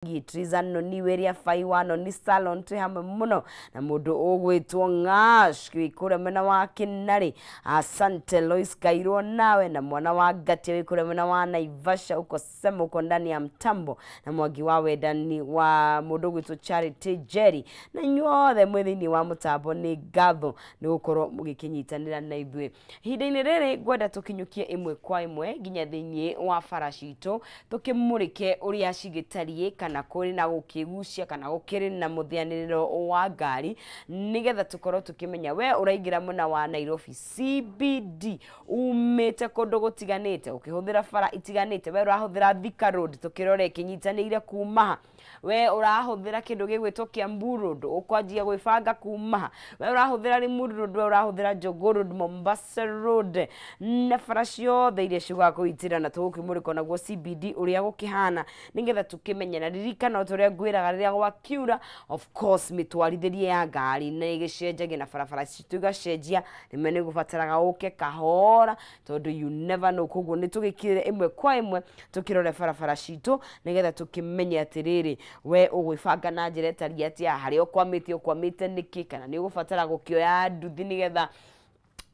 Triza Noni wĩrĩa Bai wa Noni Salon twĩ hamwe mũno na mũndũ ũgwĩtwo Ng'ash wĩ kũrĩa mwena wa Kĩnarĩ. Asante Lois Kairwo nawe na mwana wa Ngatia wĩ kũrĩa mwena wa Naivasha uko sema uko ndani ya mtambo na Mwangi wa Wendani wa mũndũ ũgwĩtwo Charity Jerry na inyuothe mwĩ thĩinĩ wa mũtambo, nĩ ngatho nĩ gũkorwo mũgĩkĩnyitanĩra na ithuĩ. Ihinda-inĩ rĩrĩ ngwenda tũkinyũkie ĩmwe kwa ĩmwe nginya thĩinĩ wa bara citũ, tũkĩmũrĩke ũrĩa cigĩtariĩ, kana kũrĩ na gũkĩgucia kana gũkĩrĩ na mũthĩanĩrĩro wa ngari, nĩgetha tũkorwo tũkĩmenya we ũraingĩra mwena wa Nairobi CBD umĩte kũndũ gũtiganĩte, ũkĩhũthĩra bara itiganĩte, we ũrahũthĩra Thika Road tũkĩrore ĩkĩnyitanĩire kuma ha, we ũrahũthĩra kĩndũ gĩgwĩtwo Kiambu Road ũkwanjia gwĩbanga kuma ha, we ũrahũthĩra Limuru Road, we ũrahũthĩra Jogoo Road, Mombasa Road na bara ciothe iria ciugaga kũgitĩra, na tũgũkĩmũrĩka naguo CBD ũrĩa gũkĩhana nĩgetha tũkĩmenye. Na ririkana o ta ũrĩa ngwĩraga, rĩrĩa gwakiura, of course, mĩtwarithĩrie ya ngari nĩ ĩgĩcenjagia na barabara citũ igacenjia, rĩmwe nĩ gũbataraga ũke kahora tondũ you never know. Koguo nĩ tũgĩkĩrĩre ĩmwe kwa ĩmwe tũkĩrore barabara citũ nĩgetha tũkĩmenye atĩrĩrĩ, we ũgwĩbanga na njĩra ĩtariĩ atĩa, harĩa ũkwamĩte ũkwamĩte nĩkĩ, kana nĩ ũgũbatara gũkĩoya nduthi nĩgetha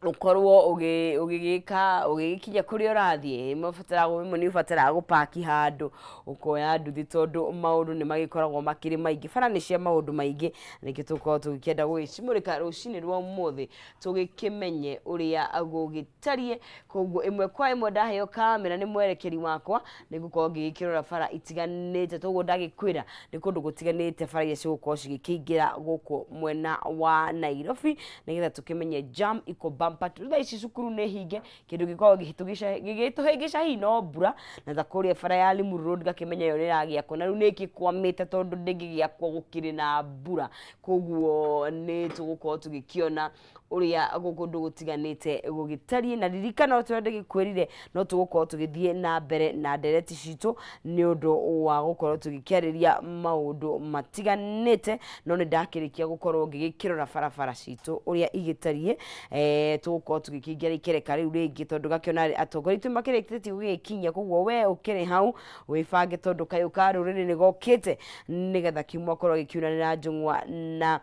ũkorwo ũgĩgĩka ũgĩgĩkinya kũrĩa ũrathiĩ. Rĩmwe nĩ ũbataraga gũpaki handũ ũkoya nduthi tondũ maũndũ nĩ magĩkoragwo makĩrĩ maingĩ, bara nĩ cia maũndũ maingĩ, nĩkĩo tũgũkorwo tũgĩkĩenda gũgĩcimũrĩka rũcinĩ rwa ũmũthĩ tũgĩkĩmenye ũrĩa gũgĩtariĩ. Koguo ĩmwe kwa ĩmwe ndaheo kamera nĩ mwerekeri wakwa, nĩ ngũkorwo ngĩgĩkĩrora bara itiganĩte, toguo ndagĩkwĩra nĩ kũndũ gũtiganĩte bara iria cigũkorwo cigĩkĩingĩra gũkũ mwena wa Nairobi, nĩgetha tũkĩmenye jam iko bumper. Thaa ici cukuru nĩ hinge, kĩndũ gĩkoragwo gĩgĩtũhĩngĩca hihi no mbura, na ta kũrĩa bara ya Limuru Road ngakĩmenya ĩyo nĩ ĩragĩakwo na rĩu nĩ ĩgĩkwamĩte tondũ ndĩngĩgĩakwo gũkĩrĩ na mbura. Koguo nĩ tũgũkorwo tũgĩkĩona ũrĩa kũndũ gũtiganĩte gũgĩtariĩ. Na ririkana o ta ũrĩa ndĩgĩkwĩrire, no tũgũkorwo tũgĩthiĩ na mbere na ndereti citũ nĩ ũndũ wa gũkorwo tũgĩkĩarĩria maũndũ matiganĩte, no nĩ ndakĩrĩkia gũkorwo ngĩgĩkĩrora barabara citũ ũrĩa igĩtariĩ. Tũgũkorwo tũgĩkĩingĩra ikereka rĩu rĩngĩ tondũ ngakĩona atongoria aitũ makĩrĩkĩtie gũgĩkinyia, koguo we ũkĩrĩ hau wĩbange tondũ kayũ ka rũrĩrĩ nĩ gokĩte nĩgetha kiumia akorwo agĩkiunanĩra njũng'wa na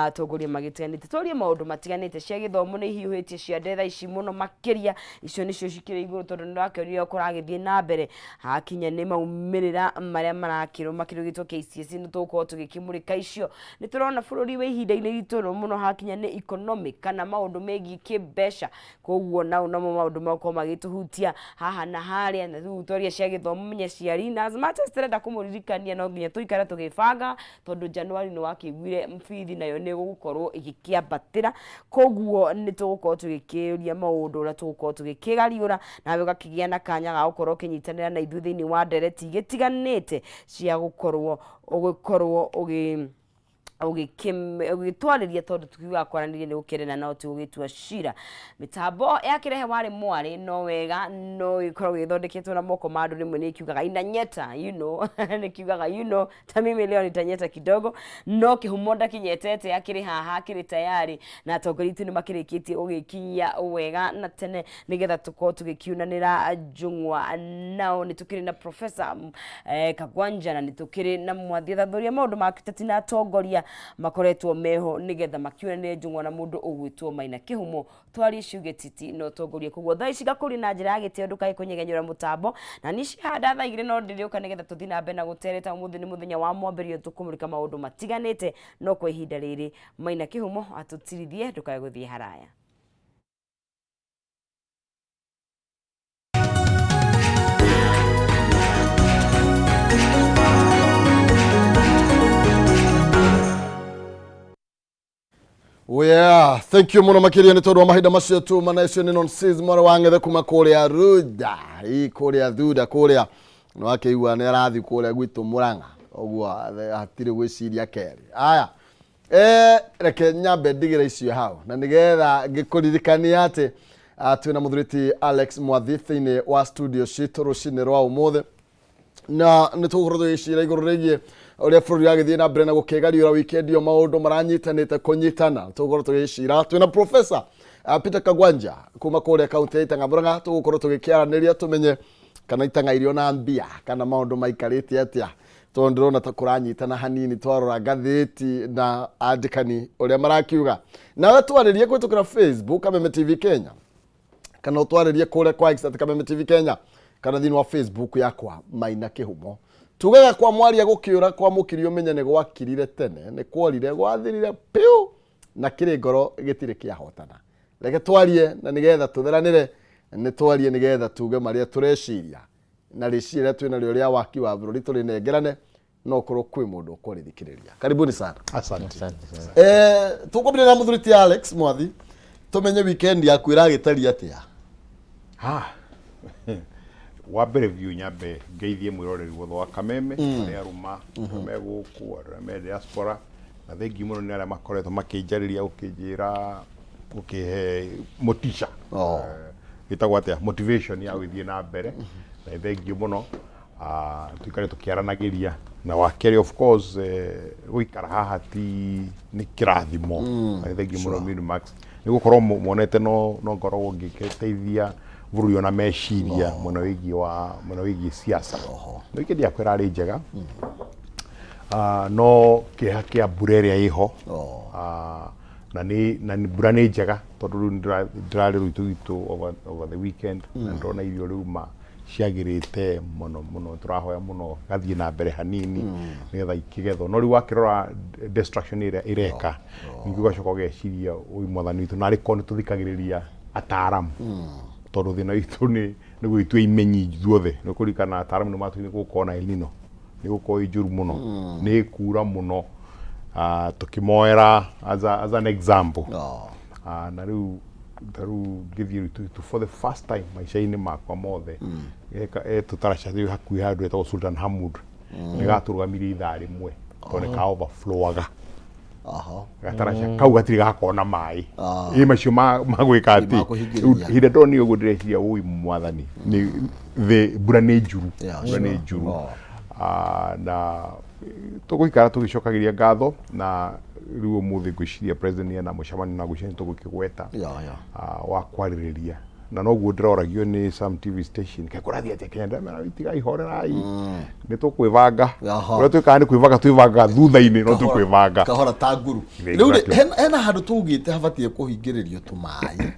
atongoria magĩtiganĩte, twarie maũndũ matiganĩte. Cia gĩthomo nĩ ihiũhĩtie ciande thaa ici mũno makĩria, icio nĩcio cikĩrĩ igũrũ tondũ nĩ ũrakĩonire ũrĩa kũragĩthiĩ na mbere hakinya nĩ maumĩrĩra marĩa marakĩrwo makĩrũgĩtwo KCSE, nĩ tũgũkorwo tũgĩkĩmũrĩka icio. Nĩ tũrona bũrũri wĩ ihinda-inĩ iritũ mũno hakinya nĩ economic kana maũndũ megiĩ kĩmbeca, koguo nao namo maũndũ makorwo magĩtũhutia haha na harĩa. Na rĩu twaria cia gĩthomo, menye aciari na as much as tũrenda kũmũririkania, no nginya tũikare tũgĩbanga tondũ January nĩ wakĩiguire bithi nayo nĩ ĩgũkorwo ĩgĩkĩambatĩra. Koguo nĩ tũgũkorwo tũgĩkĩũria maũndũ ũrĩa tũgũkorwo tũgĩkĩgariũra, nawe ũgakĩgĩa na kanya ga gũkorwo ũkĩnyitanĩra na ithuĩ thĩinĩ wa ndereti igĩtiganĩte cia gũkorwo ũgĩkorwo ũgĩ ũgĩtwarĩria, tondũ tukiugaga kwaranĩria nĩ gũkĩrena no ti gũgĩtua cira. Mĩtambo yakĩrehe warĩ mwarĩ no wega, no ĩkoragwo ĩthondeketwo na moko ma andũ, rĩmwe nĩ ĩkiugaga inanyeta, nĩ kiugaga ta mimi leo nitanyeta kidogo, no kĩhumo ndakinyetete, akĩrĩ haha, akĩrĩ tayari, na atongoria aitũ nĩ makĩrĩkĩtie gũgĩkinyia wega na tene nĩgetha tũkorwo tũgĩkiunanĩra njũng'wa nao. Nĩ tũkĩrĩ na Professor Kagwanja na nĩ tũkĩrĩ na Mwathi athathuria maũndũ ma kĩteti na atongoria makoretwo meho nĩgetha makiunanĩre njũng'wa na mũndũ ũgwĩtwo Maina Kĩhumo, twarie ciuge titi na ũtongoria. Koguo thaa ici ngakũria na njĩra ya gĩtĩo ndũkae kũnyegenyũra mũtambo, na niĩ cihanda thaa 2 no ndĩrĩũka nĩgetha tũthiĩ na mbere na gũtereta. Ũmũthĩ nĩ mũthenya wa mwambĩrĩrio, tũkũmũrĩka maũndũ matiganĩte, no kwa ihinda rĩrĩ Maina Kĩhumo atũtirithie, ndũkae gũthiĩ haraya. Oh yeah, thank you muno makiria nĩ tondũ wa mahinda macio tuma na icio nĩ nonsense mwara wa ng'ethe kuma kũrĩa Ruda ii kũrĩa Thuda kũrĩa nĩ wakĩigua nĩ arathiĩ kũrĩa gwitũ Mũrang'a ũguo hatirĩ gwĩciria kerĩ. Aya, reke nyambe ndigĩre icio hau na nĩgetha ngĩkũririkania atĩ twĩna mũthuri Alex Mwathi thĩinĩ wa studio citũ rũcinĩ rwa ũmũthĩ, na nĩ tũgũkorwo tũgĩcira igũrũ rĩgiĩ ũrĩa bũrũri wagĩthiĩ na mbere na gũkĩgariũra wikendi ĩyo, maũndũ maranyitanĩte kũnyitana. Tũgũkorwo tũgĩcira twĩna Professor Peter Kagwanja kuma kũrĩa kaunti ya Itang'a Murang'a, tũgũkorwo tũgĩkĩaranĩria tũmenye kana Itang'a irio na mbia kana maũndũ maikarĩte atĩa. Tondũ ndĩrona ta kũranyitana hanini twarora ngathĩti na andĩkani ũrĩa marakiuga. Nawe twarĩrie kũhĩtũkĩra Facebook Kameme TV Kenya, kana ũtwarĩrie kũrĩa kwa X at Kameme TV Kenya, kana thĩinĩ wa Facebook yakwa Maina Kĩhumo. Tugaga kwa mwaria gũkĩũra kwa mũkiri ũmenye nĩ gwakirire tene, nĩ kworire gwathirire piũ, na kĩrĩ ngoro gĩtirĩ kĩahotana. Reke twarie na nĩgetha tũtheranĩre, nĩ twarie nĩgetha tuge marĩa tũreciria, na rĩciria rĩrĩa twĩnarĩo rĩa waki wa bũrũri tũrĩnengerane, no korwo kwĩ mũndũ ũkũrĩthikĩrĩria. Karibuni sana. Asante. Asante sana. Tũkwambĩrĩria na mũthuri ti Alex Mwathi, tũmenye weekend yaku ĩragĩtariĩ atĩa? Ha. Wa mbere biũ nyambe ngeithie mwĩroreri wothe wa Kameme, arĩa arũma, arĩa me gũkũ, arĩa me diaspora, na thengiũ mũno nĩ arĩa makoretwo makĩnjarĩria, gũkĩnjĩra, gũkĩhe motisha. Ĩtagwo atĩa? Motivation ya gũthiĩ na mbere. Na nĩ thengiũ mũno. Tuikare tũkĩaranagĩria. Na wa kerĩ, of course, gũikara haha ti nĩ kĩrathimo. Na nĩ thengiũ mũno Minimax. Nĩ gũkorwo monete no ngoragwo ngĩteithia bũrũri ona meciria mwena wĩgiĩ wa mwena wĩgiĩ siasa. Weekend yakwa ĩrarĩ njega. No kĩeha kĩa mbura ĩrĩa ĩho. Na nĩ mbura nĩ njega tondũ rĩu ndĩrarĩ rũitũ gwitũ over the weekend na ndĩrona irio rĩu ma ciagĩrĩte mũno mũno. Tũrahoya mũno gathiĩ na mbere hanini nĩgetha ikĩgethwo, no rĩu wakĩrora destruction ĩrĩa ĩreka, ningĩ ũgacoka ũgeciria, ũyũ mwathani witũ narĩ korwo nĩ tũthikagĩrĩria ataaramu, tondũ thĩna witũ nĩ gwĩtua imenyi ithuothe. Nĩ kũririkana ataaramu nĩ matwĩrire gũkorwo na El Nino, nĩ gũkorwo ĩ njũru mũno, nĩ ĩkura mũno. Tũkĩmoera as an example. Na rĩu ta rĩu ngĩthiĩ rũitũ for the first time maica-inĩ makwa mothe, tũtaraca rĩu hakuhĩ handũ hetagwo Sultan Hamud, nĩ gatũrũgamirie ithaa rĩmwe tondũ nĩ ka overflowaga. Gataraca kau gatirĩ gakorwo na maĩ ĩ macio ma gwĩka atĩ Ma kũhingĩrĩria. Hĩndĩ ndonire ũguo ndĩreciria, ũi mwathani, nĩ thĩ mbura nĩ njuru. Mbura nĩ njuru. Na tũgũikara tũgĩcokagĩria ngatho, na rĩu ũmũthĩ ngwĩciria president ena mũcemanio na ngwĩciria nĩ tũgũkĩgweta wa kwarĩrĩria, na noguo ndĩroragio nĩ some TV station, kaĩ kũrathiĩ atĩa Kenya? Ndĩramera, tigai, horerai, nĩ tũkwĩbanga. Ũrĩa twĩkaga nĩ kwĩbanga, twĩbangaga thutha-inĩ, no tũkwĩbanga. Kahora ta nguru. Rĩu rĩ, hena handũ tũugĩte habatiĩ kũhingĩrĩrio tũmaĩ,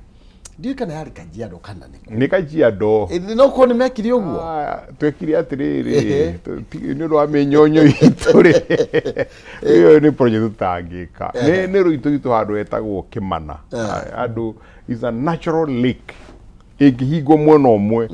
ndiũĩ kana yarĩ Kajiado kana nĩ Nĩ Kajiado. Ĩ, no korwo nĩ mekire ũguo. Twekire atĩrĩrĩ, nĩ ũndũ wa mĩnyonyo itũ rĩ, ĩyo nĩ project tũtangĩka. Nĩ rũitũ itũ handũ hetagwo Kĩmana. Andũ is a natural lake, ĩngĩhingwo mwena ũmwe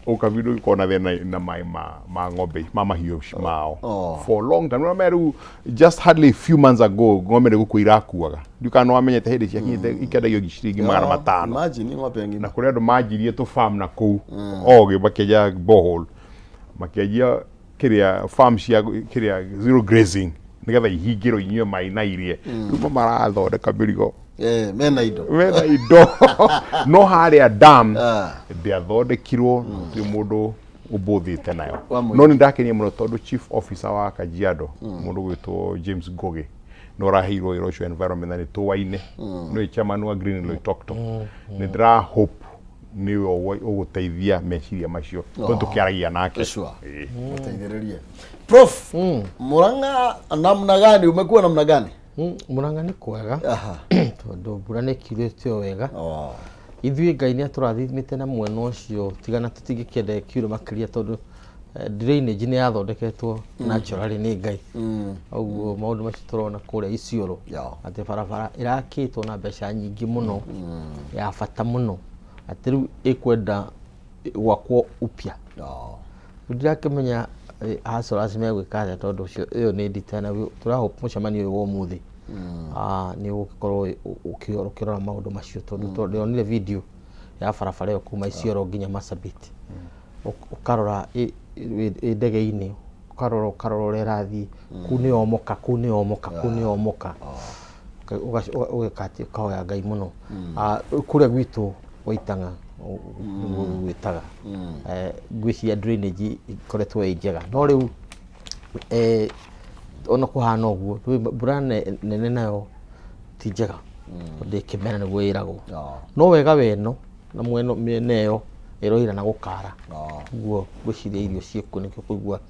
ũkabindwo gĩkorwo na thĩna na maĩ ma ng'ombe, ma mahiũ mao for long time. Nĩũramenya rĩu just hardly few months ago ng'ombe nĩ gũkua irakuaga. Ndiũ kana nĩwamenyete hĩndĩ ciakinyĩte ikĩendagio ciringi 500. Imagine ng'ombe ng'ima. Na kũrĩ andũ manjirie tũ farm na kũu ogĩ, makĩenja borehole, makĩanjia kĩrĩa farm cia kĩrĩa zero grazing nĩgetha ihingĩrwo inyue maĩ na irie. Rĩu marathondeka mĩrigo. Mena indo. Mena indo, no harĩa dam ndĩathondekirwo, gũtirĩ mũndũ ũmbũthĩte nayo. Wa mũingĩ. No nĩ ndakenia mũno tondũ chief officer wa Kajiado, mũndũ gwĩtwo James Ngugi, nĩ ũraheirwo wĩra ũcio environment, na nĩ tũwaine, nĩwe chairman wa Green Loitoktok. Nĩ ndĩra hope nĩwe ũgũteithia meciria macio tondũ tũkĩaragia nake. Mũteithĩrĩrie. Prof, Murang'a namna gani? Umekuwa namna gani? Murang'a nĩ kwega tondũ mbura nĩ ĩkiurĩte o wega. Ithuĩ Ngai nĩ atũrathimĩte na mwena ũcio, tigana tũtingĩkĩenda ĩkiure makĩria tondũ drainage nĩ yathondeketwo naturally nĩ Ngai. Ũguo maũndũ macio tũrona kũrĩa Isiolo atĩ barabara ĩrakĩtwo na mbeca nyingĩ mũno ya bata mũno, atĩ rĩu ĩkwenda gwakwo upya. Rĩu ndirakĩmenya hustlers megwĩka atĩa tondũ ũcio ĩyo nĩ ndita, na tũrahope mũcemanio ũyũ wa ũmũthĩ nĩ ũgũkorwo ũkĩrora maũndũ macio, tondũ ndĩronire video ya barabara ĩyo kuma Isiolo nginya Marsabit. Ũkarora ĩ ndege-inĩ, ũkarora ũrĩa ĩrathiĩ, kũu nĩ yomoka, kũu nĩ yomoka, kũu nĩ yomoka. Ũgeka atĩ ũkahoya Ngai mũno. Kũrĩa gwitũ Waitang'a nĩguo gwĩtaga, ngwĩciria drainage ĩkoretwo ĩ njega, no rĩu ona kũhana ũguo, mbura nene nayo ti njega tondũ ĩkĩmera nĩguo ĩragwo. No wega weno na mwena mĩena ĩyo ĩroira na gũkara, ũguo ngwĩciria irio ciĩkuo, nĩkĩo kũigua.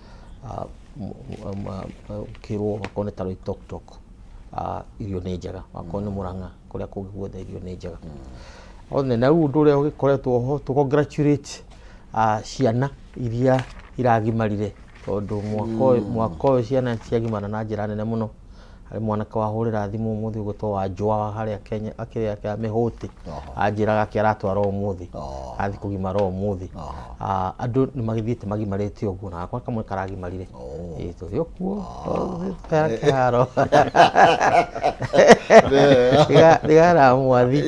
Ũkĩrwo akorwo nĩ ta Loitoktok, irio nĩ njega, akorwo nĩ Murang'a, kũrĩa kũngĩ guothe irio nĩ njega. One na rĩu ũndũ ũrĩa ũgĩkoretwo ho, tũ congratulate ciana iria iragimarire, tondũ mwaka ũyũ ciana ciagimara na njĩra nene mũno. Harĩ mwanake wahũrĩra thimũ ũmũthĩ ũgwĩtwo Wanjũa wa harĩa Kenya, akĩrĩa kĩa Mĩhũtĩ, anjĩraga atĩ aratwara ũmũthĩ, athiĩ kũgimara ũmũthĩ. Andũ nĩ magĩthiĩte magimarĩte ũguo, na gakwa kamwe karagimarire. Ĩĩ tũrĩ o kuo, tũrĩ kĩharo. Nĩ mwathi.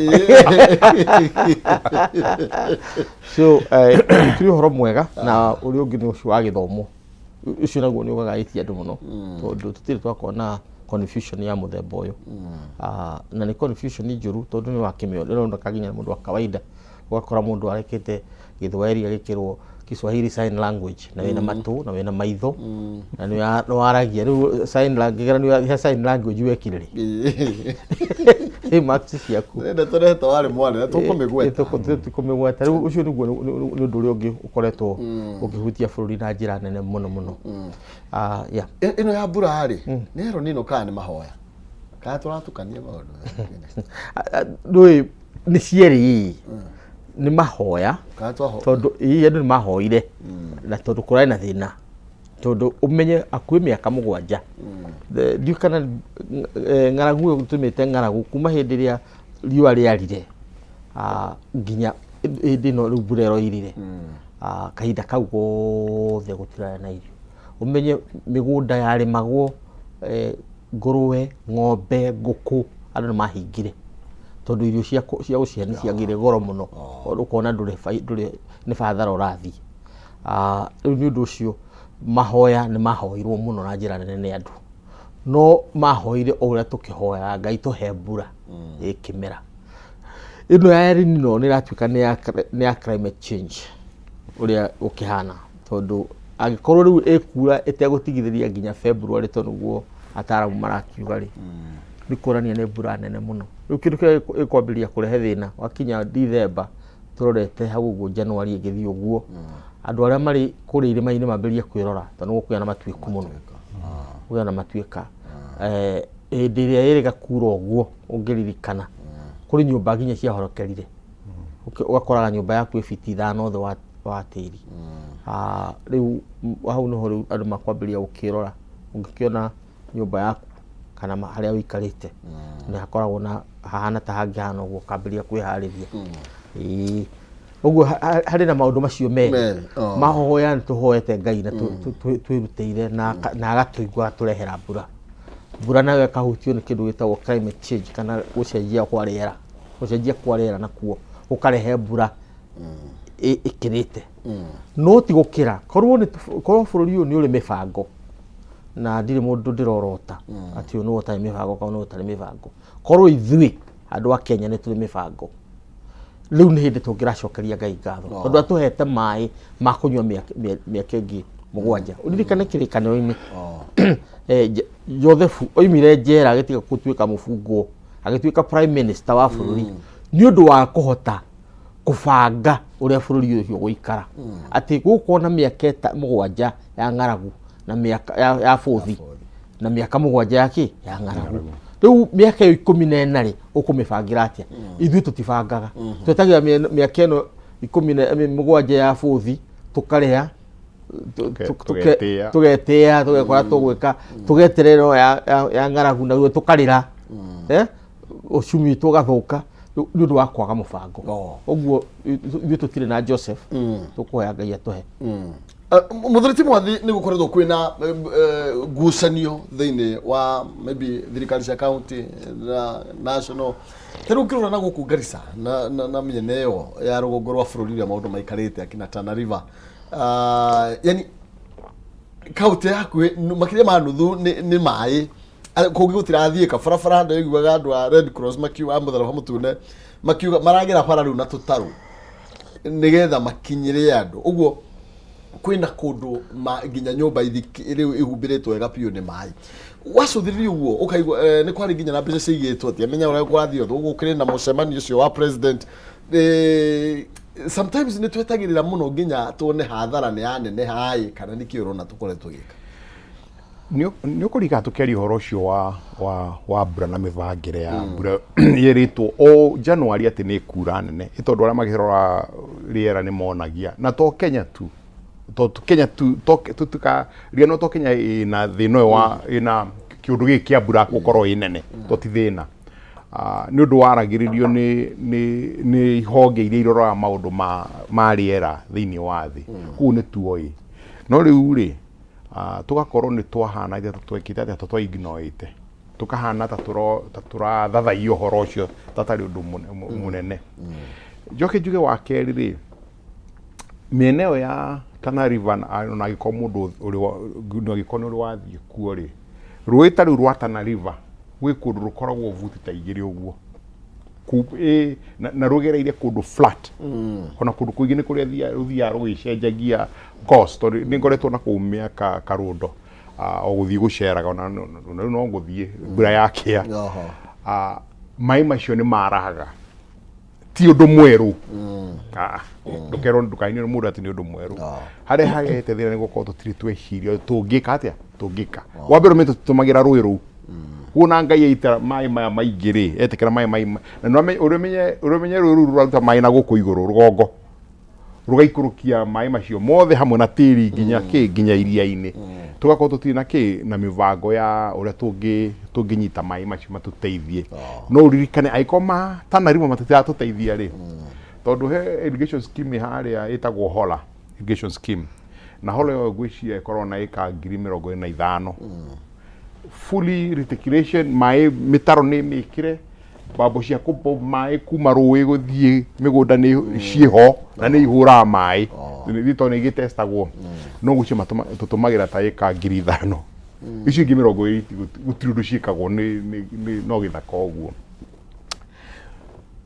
So tũrĩ ũhoro mwega, na ũrĩa ũngĩ nĩ ũcio wa gĩthomo. Ũcio naguo nĩ ũgagaĩtie andũ mũno, tondũ tũtirĩ twakorwo na confusion ya mũthemba ũyũ. Na nĩ confusion njũru, tondũ nĩ wakĩmĩona ĩroneka nginya mũndũ wa kawaida, ũgakora mũndũ arekĩte Gĩthwaĩri agĩkĩrwo Kiswahili Sign Language, na wĩna matũ na wĩna maitho na nĩ waragia. Rĩu sign kĩgeranio gĩa sign language wekire rĩ, ĩ marks ciaku? Nĩ ndeto ndeto warĩ mwana na tũkũmĩgweta. Tũkũmĩgweta. Rĩu ũcio nĩguo nĩ ũndũ ũrĩa ũngĩ ũkoretwo ũkĩhutia bũrũri na njĩra nene mũno mũno. Yeah. Ĩno ya mbura rĩ, nĩ El Nino kana nĩ mahoya, kana tũratukania maũndũ? Ndũĩ nĩ cierĩ, nĩ mahoya. Kana twaho Tondũ ĩĩ, andũ nĩ mahoire, na tondũ kũrarĩ na thĩna, tondũ ũmenye hakuhĩ mĩaka 7. Ndiũĩ kana ng'aragu ĩyo tũmĩte ng'aragu kuma hĩndĩ ĩrĩa riũa rĩarire nginya hĩndĩ ĩno rĩu mbura ĩroirire. Kahinda kau gothe gũtirarĩ na irio. Ũmenye mĩgũnda yarĩmagwo, ngũrũwe, ng'ombe, ngũkũ, andũ nĩ mahingire, tondũ irio cia gũcihe nĩ ciagĩire goro mũno, ũkona ndũrĩ nĩ bathara ũrathiĩ. Rĩu nĩ ũndũ ũcio mahoya nĩ mahoirwo mũno na njĩra nene nĩ andũ, no mahoire o ũrĩa tũkĩhoyaga Ngai tũhe mbura ĩ kĩmera. Ĩno ya El Nino nĩ ĩratuĩka nĩ ya climate change ũrĩa ũkĩhana, tondũ angĩkorwo rĩu ĩkura ĩtegũtigithĩria nginya February, tondũ nĩguo ataramu marakiuga rĩ, nĩ kuonania nĩ mbura nene mũno. Rĩu kĩndũ kĩrĩa ĩkwambĩrĩria kũrehe thĩna wakinya December, tũrorete hau ũguo January ĩgĩthiĩ ũguo, andũ arĩa marĩ kũrĩa irĩma-inĩ mambĩrĩrie kwĩrora, tondũ nĩ gũkũgĩa na matuĩku mũno, kũgĩa na matuĩka. Hĩndĩ ĩrĩa ĩrĩga kura ũguo, ũngĩririkana kũrĩ nyũmba nginya ciahorokerire. Ũgakoraga nyũmba yaku ĩ biti 5 thĩ wa tĩri. Rĩu hau nĩho rĩu andũ makwambĩrĩria gũkĩrora. Ũngĩkĩona nyũmba yaku kana harĩa ũikarĩte nĩ hakoragwo na hahana ta hangĩhana ũguo, ũkambĩrĩria kwĩharĩria. Ĩĩ. Ũguo harĩ na maũndũ macio merĩ. Merĩ, oh. Mahoya nĩ tũhoete Ngai na twĩrutĩire na agatũigua, agatũrehera mbura. Mbura nayo ĩkahutio nĩ kĩndũ gĩtagwo climate change kana gũcenjia kwa rĩera. Gũcenjia kwa rĩera nakuo gũkarehe mbura ĩkĩrĩte. No ti gũkĩra. Korwo bũrũri ũyũ nĩ ũrĩ mĩbango, na ndirĩ mũndũ ndĩrorota atĩ ũyũ nĩwe ũtarĩ mĩbango kana nĩwe ũtarĩ mĩbango. Korwo ithuĩ andũ a Kenya nĩ tũrĩ mĩbango, rĩu nĩ hĩndĩ tũngĩracokeria Ngai ngatho, tondũ atũhete maĩ ma kũnyua mĩaka ĩngĩ 7. Ũririkane kĩrĩkanĩro-inĩ, Josefu oimire njera agĩtiga gũtuĩka mũbungwo, agĩtuĩka prime minister wa bũrũri nĩ ũndũ wa kũhota kũbanga ũrĩa bũrũri ũcio ũgũikara, atĩ gũgũkorwo na mĩaka 7 ya ng'aragu na mĩaka ya bũthi na mĩaka 7 ya kĩ ya ng'aragu. Rĩu mĩaka ĩyo 14 rĩ, ũkũmĩbangĩra atĩa? Ithuĩ tũtibangaga, twetagĩra mĩaka ĩno 17 ya bũthi, tũkarĩa, Tũgetĩĩa. Tũgetĩĩa, tũgekora tũgwĩka, tũgeterera ĩno ya ng'aragu, naguo tũkarĩra. Uchumi witũ ũgathũka nĩ ũndũ wa kwaga mũbango. Ũguo ithuĩ tũtirĩ na Joseph, tũkũhoya Ngai atũhe. Mũthuri ti mwathi, nĩ gũkoretwo kwĩna ngucanio thĩinĩ wa maybe thirikari cia county na national. Ta rĩu ũngĩrora na gũkũ Garissa na mĩena ĩyo ya rũgongo rwa bũrũri, ũrĩa maũndũ maikarĩte akina Tana River, yani kaunti ya hakuhĩ makĩria ma nuthu nĩ maĩ. Kũngĩ gũtirathiĩka barabara. Ndaiguaga andũ a Red Cross makiuga, a mũtharaba mũtune makiuga maragera bara rĩu na tũtarũ nĩgetha makinyĩre andũ. Ũguo kwĩna kũndũ nginya nyũmba rĩu ihumbĩrĩtwo wega biũ nĩ maĩ. Wacũthĩrĩria ũguo ũkaigua nĩ kwarĩ nginya na mbeca ciigĩtwo atĩ amenya ũrĩa kũrathiĩ ũguo, gũkĩrĩ na mũcemanio ũcio wa president. Sometimes nĩ twetagĩrĩra mũno nginya tuone hathara nĩ yaneneha ĩ, kana nĩkĩ ũrona tũkoretwo gĩka? Nĩ ũkũririkana tũkĩaria ũhoro ũcio wa wa wa mbura na mĩbangĩre ya mbura yerĩtwo o January atĩ nĩ ĩkura nene, ĩ tondũ arĩa makĩrora rĩera nĩ monagia, na to Kenya tu, to Kenya tu, to tũtikariganĩrwo to Kenya ĩna thĩna ũyũ wa ĩna kĩũndũ gĩkĩ kĩa mbura gũkorwo ĩ nene, to ti thĩna. Nĩ ũndũ waragĩrĩrio nĩ nĩ nĩ ihonge iria iroraga maũndũ ma ma rĩera thĩinĩ wa thĩ, koguo nĩ tuoĩ. No rĩu rĩ, tũgakorwo nĩ twahana ta twekĩte atĩa, ta twa ignore ĩte, tũkahana ta tũrathathaiya ũhoro ũcio ta tarĩ ũndũ mũnene. Njoke njuge wa kerĩ rĩ, mĩena ĩyo ya Tana River ona angĩkorwo mũndũ ũrĩ angĩkorwo nĩ ũrĩ wathiĩ kuo rĩ, rũĩ ta rũu rwa Tana River gwĩ kũndũ rũkoragwo buti ta igĩrĩ ũguo na rũgereire kũndũ flat, ona kũndũ kũingĩ nĩ kũrĩa rũthiaga rũgĩcenjagia course, tondũ nĩ ngoretwo na kũu mĩaka karũndo, o gũthiĩ gũceraga, ona rĩu no ngũthiĩ mbura yakĩa. Maĩ macio nĩ marahaga, ti ũndũ mwerũ. Ndũkerwo, ndũkainio nĩ mũndũ atĩ nĩ ũndũ mwerũ. Harĩa hagete thĩna nĩ gũkorwo tũtirĩ tweciria tũngĩka atĩa, tũngĩka. Wa mbere ũmenye tũtũmagĩra rũĩ rũu kuona Ngai aita maĩ maya maingĩ rĩ, etĩkĩra maĩ maĩ na nĩ ũrĩa ũmenye rũĩ rũu rũraruta maĩ na gũkũ igũrũ rũgongo, rũgaikũrũkia maĩ macio mothe hamwe na tĩri nginya kĩ, nginya iria-inĩ. Tũgakorwo tũtirĩ na kĩ, na mĩbango ya ũrĩa tũngĩnyita maĩ macio matũteithie. No ũririkane angĩkorwo ma Tana River matiratũteithia rĩ, tondũ he irrigation scheme harĩa ĩtagwo Hola irrigation scheme, na Hola ĩyo ngwĩciria ĩkoragwo na ĩka 25,000 fully reticulation, maĩ mĩtaro nĩ mĩkĩre, mbambo cia kũpomp maĩ kuma rũĩ gũthiĩ mĩgũnda nĩ ciĩho na nĩ ihũraga maĩ nĩ tondũ nĩ igĩtestagwo. No gũcio tũtũmagĩra ta ĩka 5,000, icio ingĩ 20 gũtirĩ ũndũ ciĩkagwo, nĩ no gĩthaka ũguo.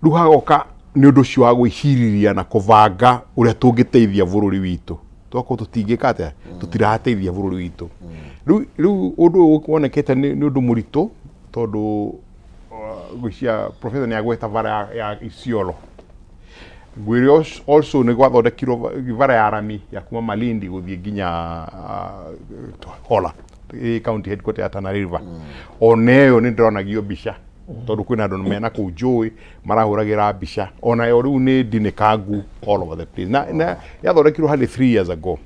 Rĩu hagoka nĩ ũndũ ũcio wa gwĩcirĩria na kũbanga ũrĩa tũngĩteithia bũrũri witũ, tũgakorwo tũtingĩka atĩa, tũtirateithia bũrũri witũ. Rĩu ũndũ ũyũ wonekete nĩ ũndũ mũritũ, tondũ ngwĩciria professor nĩ agweta bara ya Isiolo. Ngwĩre also nĩ gwathondekirwo bara ya rami ya kuma Malindi gũthiĩ nginya Hola, ĩ county headquarter ya Tana River. Ona ĩyo nĩ ndĩronagio mbica, tondũ kwĩna andũ mena kũu njũĩ marahũragĩra mbica, onayo rĩu nĩ ndinĩkangu all over the place, na yathondekirwo harĩ 3 years ago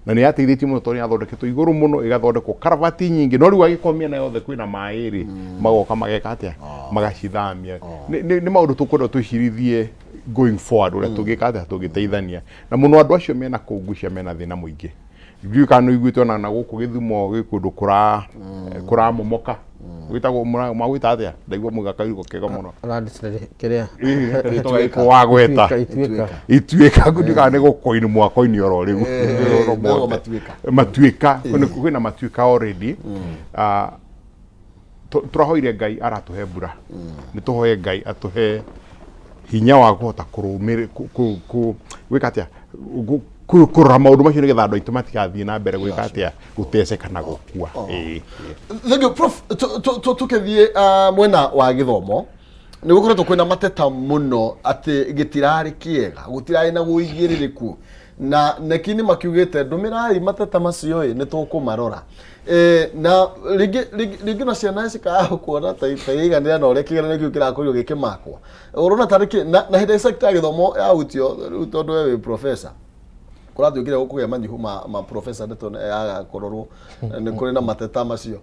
na nĩ yateithĩtie mũno, tondũ yathondeketwo igũrũ mũno, ĩgathondekwo karavati nyingĩ. No rĩu agĩkorwo mĩena yothe kwĩna maĩ rĩ, magoka mageka atĩa, magacithamia. Nĩ maũndũ tũkwenda twĩcirithie going forward, ũrĩa tũngĩka atĩa, tũngĩteithania na mũno andũ acio mena kũu. Ngwĩciria mena thĩna mũingĩ. Ndiũĩ kana nĩ ũiguĩte ona na gũkũ Gĩthumo gwĩ kũndũ kũra kũramomoka, gwĩtagwo magwĩta atĩa? Ndaigua muga kairiko kega mũno. Landslide kĩrĩa. Rĩtwa gĩkũ wagweta. Ituĩka. Ituĩka, ndiũĩ kana nĩ gũkoini mwakoini oro rĩu. Oro Megwo mothe. Matuĩka. Matuĩka, kwĩna matuĩka already. Tũrahoire Ngai aratũhe mbura, nĩ tũhoe Ngai atũhe hinya wa kũhota kũrũmĩrĩ gwĩka atĩa, kũrora maũndũ macio nĩgetha andũ aitũ matigathiĩ na mbere gwĩka atĩa, gũteceka na gũkua. Ĩĩ. Thank you, Prof. Tũkĩthiĩ mwena wa gĩthomo, nĩ gũkoretwo kwĩna mateta mũno atĩ gĩtirarĩ kĩega, gũtirarĩ na ũigĩrĩrĩku, na neki nĩ makiugĩte ndũmĩrai mateta macio ĩ nĩ tũkũmarora. Na rĩngĩ rĩngĩ na ciana cikaga kuona ta iganĩra na ũrĩa kĩgeranio kĩu kĩrakorirwo gĩkĩmakwo. Ũrona tarĩ kĩ na hĩndĩ ya sector ya gĩthomo yahutio rĩu, tondũ we wĩ professor, kũratuĩkire gũkũgĩa manyihu ma professor, ndeto yaga kũrorwo, nĩ kũrĩ na mateta macio.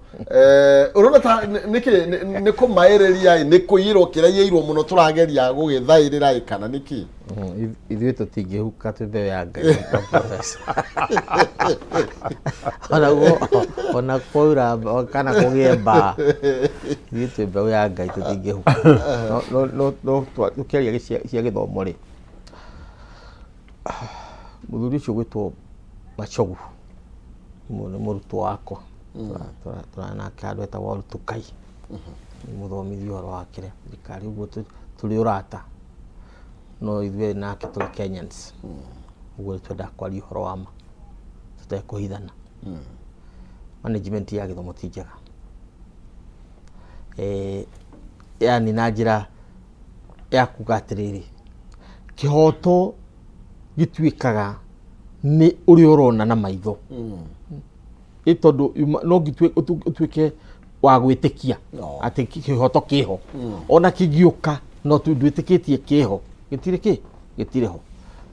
Ũrona ta nĩkĩ nĩ kũmaĩrĩria ĩ, nĩ kũiyĩrwo kĩraiyĩirwo mũno tũrageria gũgĩthaĩrĩra ĩ, kana nĩkĩ? Ithuĩ tũtingĩhuka, twĩ mbeũ ya Ngai ta professor. Onaguo ona kwaura kana kũgĩe mbaa, ithuĩ twĩ mbeũ ya Ngai, tũtingĩhuka. No tũkĩaria cia gĩthomo rĩ, mũthuri ũcio ũgwĩtwo Machogu nĩ mũrutwo wakwa. Tũra nake handũ hetagwo Oltukai, nĩ mũthomithia ũhoro wa kĩrĩa thirikari ũguo, tũrĩ ũrata, no ithuĩ nake tũrĩ Kenyans ũguo nĩ twendaga kwaria ũhoro wa ma tũtekũhithana. Management ya gĩthomo ti njega, yani na njĩra ya kuga atĩrĩrĩ, kĩhoto gĩtuĩkaga nĩ ũrĩa ũrona na maitho. Ĩ tondũ no nginya ũtuĩke wa gwĩtĩkia atĩ kĩhoto kĩho, ona kĩngĩũka no ndwĩtĩkĩtie kĩho, gĩtirĩ kĩ gĩtirĩ ho.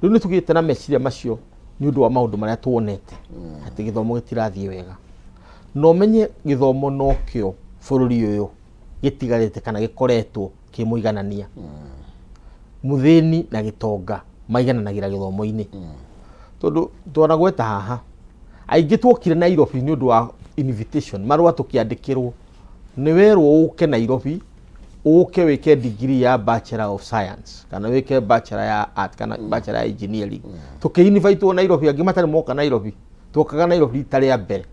Rĩu nĩ tũgĩte na meciria macio nĩ ũndũ wa maũndũ marĩa tuonete atĩ gĩthomo gĩtirathiĩ wega. Na ũmenye gĩthomo nokĩo bũrũri ũyũ gĩtigarĩte kana gĩkoretwo kĩ mũiganania. Mũthĩni na gĩtonga maigananagĩra gĩthomo-inĩ. Tondũ twanagweta haha, aingĩ twokire Nairobi nĩ ũndũ wa invitation, marũa tũkĩandĩkĩrwo, nĩ werwo ũke Nairobi, ũke wĩke degree ya Bachelor of Science, kana wĩke Bachelor ya Art, kana Bachelor ya Engineering. Tũkĩ invite wo Nairobi, angĩ matarĩ moka Nairobi, twokaga Nairobi rita rĩa mbere,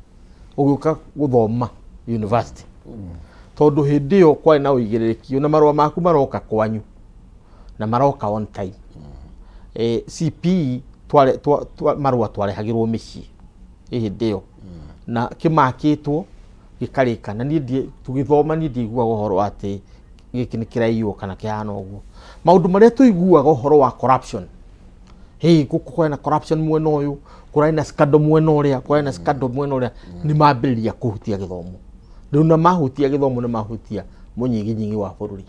ũgĩũka gũthoma university. Tondũ hĩndĩ ĩyo kwarĩ na ũigĩrĩrĩki, na marũa maku maroka kwanyu, na maroka on time. CPE marũa twarehagĩrwo mĩciĩ hĩndĩ ĩyo, na kĩmakĩtwo gĩkarĩka. Na niĩ tũgĩthoma niĩ ndiaiguaga ũhoro wa atĩ gĩkĩ nĩ kĩraiywo kana kĩhana ũguo. Maũndũ marĩa tũiguaga ũhoro wa corruption, hey, gũkũ kũrĩ na corruption mwena ũyũ, kũrarĩ na scandal mwena ũrĩa, kũrarĩ na scandal mwena ũrĩa, nĩ mambĩrĩria kũhutia gĩthomo. Rĩu na mahutia gĩthomo nĩ mahutia mũnyiginyigi wa bũrũri.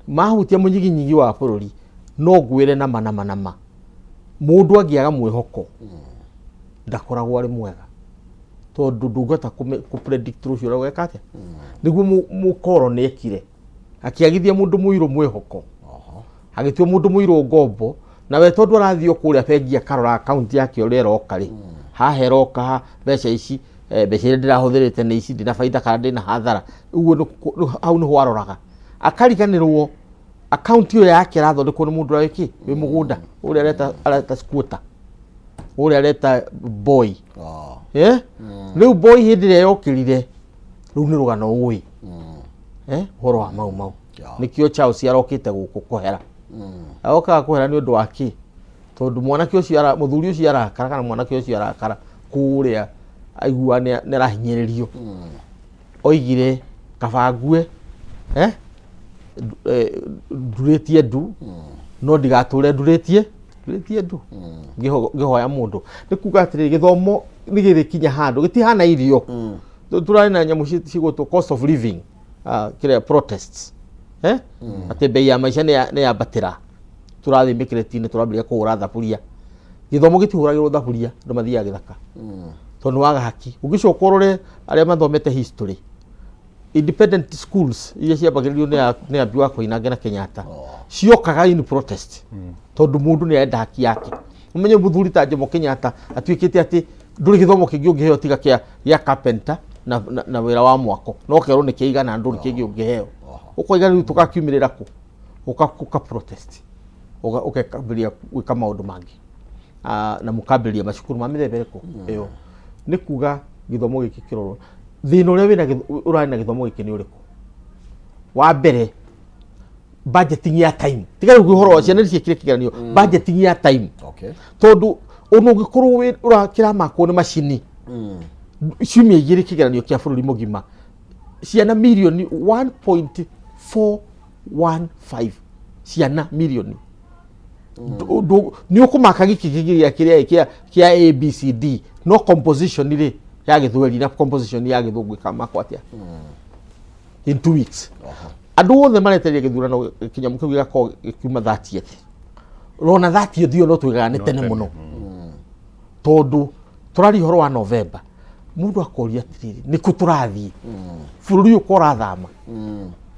Mahutia mũnyiginyigi wa bũrũri, no ngwĩre nama nama nama, mũndũ angĩaga mwĩhoko ndakoragwo arĩ mwega, tondũ ndũngĩhota kũ predict rũciũ ũrĩa ũgeka atĩa. Nĩguo mũkoroni ekire, akĩagithia mũndũ mũirũ mwĩhoko, agĩtua mũndũ mũirũ ngombo, na we tondũ arathiĩ o kũrĩa bengi akarora akaunti yake ũrĩa ĩroka rĩ, haha ĩroka ha mbeca ici, mbeca iria ndĩrahũthĩrĩte nĩ ici, ndĩna baida kana ndĩna hathara. Ũguo hau nĩho aroraga, akariganĩrwo akaunti ĩyo yake ĩrathondekwo nĩ mũndũ ũrĩa wĩkĩ wĩ mũgũnda, ũrĩa areta squatter, ũrĩa areta boy. Rĩu boy hĩndĩ ĩrĩa yokĩrire, rĩu nĩ rũgano ũĩ ũhoro wa Mau Mau. Nĩkĩo Charles arokĩte gũkũ kũhera. Arokaga kũhera nĩ ũndũ wa kĩ? Tondũ mwanake ũcio mũthuri ũcio arakara, kana mwanake ũcio arakara kũrĩa aigua nĩ arahinyĩrĩrio. Oigire kaba ngue, ndurĩtie ndu, no ndigatũre ndurĩtie ndu ngĩhoya mũndũ. Nĩ kuga atĩrĩrĩ, gĩthomo nĩ gĩgĩkinya handũ gĩtihana irio. Tũrarĩ na nyamũ cigũtwo cost of living, kĩrĩa protests, atĩ bei ya maica nĩ yambatĩra, tũrathiĩ mĩkĩrĩti-inĩ tũrambĩrĩria kũhũra thaburia. Gĩthomo gĩtihũragĩrwo thaburia, andũ mathiaga gĩthaka tondũ nĩ waga haki. Ũngĩcoka ũrore arĩa mathomete history, independent schools iria ciambagĩrĩrio nĩ Ambi wa Koinange na Kenyatta ciokaga in protest, tondũ mũndũ nĩ arenda haki yake. Ũmenye mũthuri ta Jomo Kenyatta atuĩkĩte atĩ ndũrĩ gĩthomo kĩngĩ ũngĩheo tiga gĩa carpenter na wĩra wa mwako, no kerwo nĩ kĩigana, ndũrĩ kĩngĩ ũngĩheo. Ũkoiga rĩu tũgakiumĩrĩra kũ? Ũka protest, ũkambĩrĩria gwĩka maũndũ mangĩ, na mũkambĩrĩria macukuru ma mĩthemba ĩrĩkũ ĩyo. Nĩ kuga gĩthomo gĩkĩ kĩrorwo. Thĩna ũrĩa wĩna ũrarĩ na gĩthomo gĩkĩ nĩ ũrĩkũ? Wa mbere, budgeting ya time. Tiga rĩu ũhoro wa ciana ciĩkire kĩgeranio, budgeting ya time. Tondũ ona ũngĩkorwo kĩramakwo nĩ macini ciumia igĩrĩ kĩgeranio kĩa bũrũri mũgima, ciana mirioni 1.415, ciana mirioni nĩ ũkũmaka gĩkĩ kĩgĩa kĩrĩa kĩa ABCD, no composition rĩ ya gĩthweri na composition ya gĩthũngũ ĩkamakwo atĩa in 2 weeks? Andũ othe maretereire gĩthurano, kĩnyamũ kĩu gĩgakorwo gĩkiuma 30th. Ũrona 30th ĩyo no twĩgaga nĩ tene mũno, tondũ tũraria ũhoro wa November. Mũndũ akoria atĩrĩrĩ, nĩkũ tũrathiĩ? Bũrũri ũyũ ko ũrathama.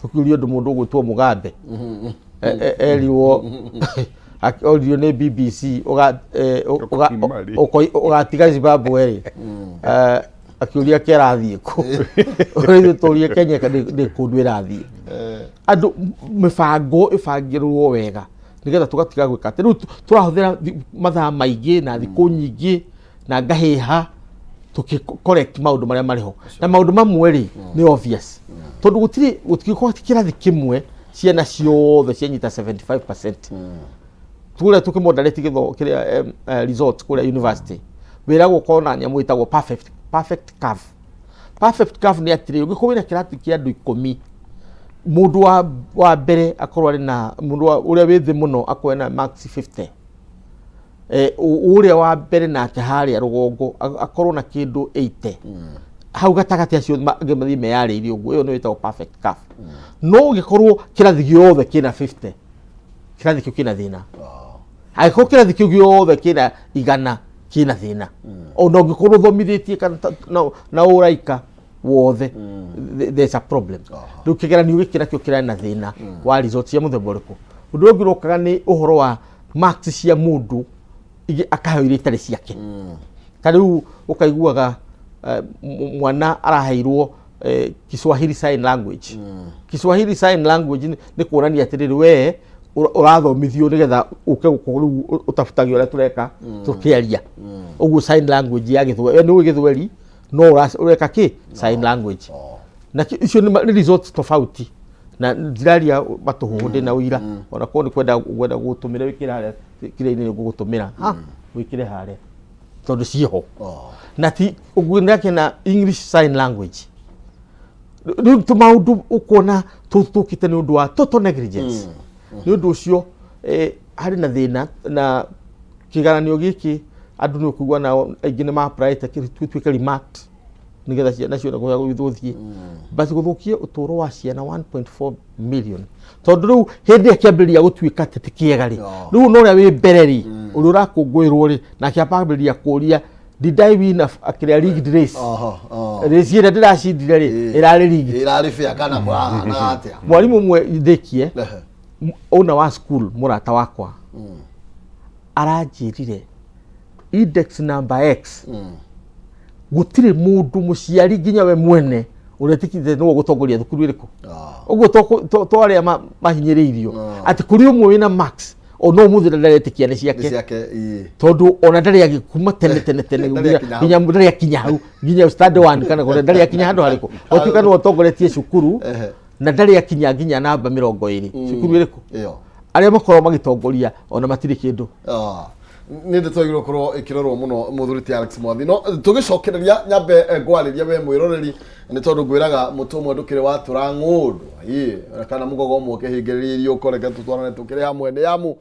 Tũkĩũria ũndũ mũndũ ũgwĩtwo Mugabe erirwo, oririo nĩ BBC, Ũkoima rĩ? Ũgatiga Zimbabwe rĩ? Akĩũria kĩrathiĩ kũ. Ithuĩ tũrie Kenya nĩ kũndũ ĩrathiĩ. Andũ mĩbango ĩbangĩrwo wega nĩgetha tũgatiga gwĩka atĩ rĩu tũrahũthĩra mathaa maingĩ na thikũ nyingĩ na ngahĩha tũkĩ correct maũndũ marĩa marĩ ho, na maũndũ mamwe rĩ nĩ obvious, tondũ gũtirĩ gũtingĩkorwo atĩ kĩrathi kĩmwe ciana ciothe cianyita 75%. Kũrĩa tũkĩmoderate gĩtho kĩrĩa results kũrĩa university, wĩragwo ũkorwo na nyamũ ĩtagwo perfect curve. Perfect curve nĩ atĩrĩ, ũngĩkorwo wĩna kĩrathi kĩa andũ 10, mũndũ wa mbere akorwo arĩ na mũndũ ũrĩa wĩ thĩ mũno akorwo ena marks 50. Ũrĩa wa mbere nake harĩa rũgongo akorwo na kĩndũ 80 hau gatagatĩ, acio angĩ mathiĩ meyarĩirie ũguo. Ĩyo nĩyo ĩtagwo perfect curve. No ũngĩkorwo kĩrathi gĩothe kĩna 50, kĩrathi kĩu kĩna thĩna. Angĩkorwo kĩrathi kĩu gĩothe kĩna 100, kĩna thĩna. Ona ũngĩkorwo ũthomithĩtie kana na ũraika wothe, there's a problem. Rĩu kĩgeranio gĩkĩ nakĩo kĩrarĩ na thĩna wa results cia mũthemba ũrĩkũ? Ũndũ ũrĩa ũngĩ ũrokaga nĩ ũhoro wa marks cia mũndũ ingĩ akaheo iria itarĩ ciake. Ta rĩu ũkaiguaga mwana araheirwo Kiswahili Sign Language. Kiswahili Sign Language nĩ kuonania atĩrĩrĩ, we ũrathomithio nĩgetha ũke gũkũ rĩu ũtabutagia ũrĩa tũreka tũkĩaria ũguo sign language ya Gĩthweri. We nĩ ũĩ Gĩthweri, no ũreka kĩ sign language. Na icio nĩ results tofauti, na ndiraria matũhũhũ, ndĩna ũira. Ona korwo nĩ kwenda gwenda gũgũtũmĩra wĩkĩre harĩa kĩrĩa-inĩ, ngũgũtũmĩra ha wĩkĩre harĩa tondũ ciĩho. Na ti ũguo nake na English Sign Language. Rĩu tũmaũndũ ũkuona tũtũ tũkĩte nĩ ũndũ wa total negligence. Nĩ ũndũ ũcio harĩ na thĩna na kĩgeranio gĩkĩ. Andũ nĩ ũkũigua nao aingĩ nĩ ma-applyĩte gĩtuĩke remarked nĩgetha ciana cione kũrĩa gũthiĩ, but gũthũkia ũtũũro wa ciana 1.4 million, tondũ rĩu hĩndĩ ĩrĩa kĩambĩrĩria gũtuĩka atĩ ti kĩega rĩ, rĩu no ũrĩa wĩ mbere rĩ, ũrĩa ũrakũngũĩrwo rĩ, nake ambĩrĩria kũria, "Did I win a kĩrĩa rigged race?" Oho, oh. Race ĩrĩa ndĩracindire rĩ, ĩrarĩ rigged? Ĩrarĩ fair kana kũrahana atĩa? Mwarimũ ũmwe ndĩkie owner wa school, mũrata wakwa, aranjĩrire index number X gũtirĩ mũndũ mũciari nginya we mwene ũretĩkĩte nĩwe ũgũtongoria thukuru ĩrĩkũ. Ũguo to arĩa mahinyĩrĩirio atĩ kũrĩ ũmwe wĩna marks ona ũmũthĩ na ndaretĩkia nĩ nĩ ciake, ciake, ĩĩ. Tondũ ona ndarĩ agi kuma tene tene tene. Ndarĩ nginya akinya hau. Nginya ndarĩ akinya hau, nginya standard one kana kũrĩa ndarĩ akinya handũ harĩkũ. Gũtuĩka nĩwe ũtongoretie cukuru na ndarĩ akinya nginya namba 20, cukuru ĩrĩkũ? Ĩyo. Arĩa makoragwo magĩtongoria ona matirĩ kĩndũ. Nĩ ndeto ĩgĩrwo korwo ĩkĩrorwo mũno, mũthuri ti Alex Mwathi. No tũgĩcokereria nyambe ngwarĩria we mwĩroreri, nĩ tondũ ngwĩraga mũtĩ ũmwe ndũkĩrĩ watũra ng'ũndũ. Ĩĩ, kana mũgogo ũmwe ũkĩhingĩrĩria irio ũkoreke tũtwarane tũkĩrĩ hamwe nĩ amu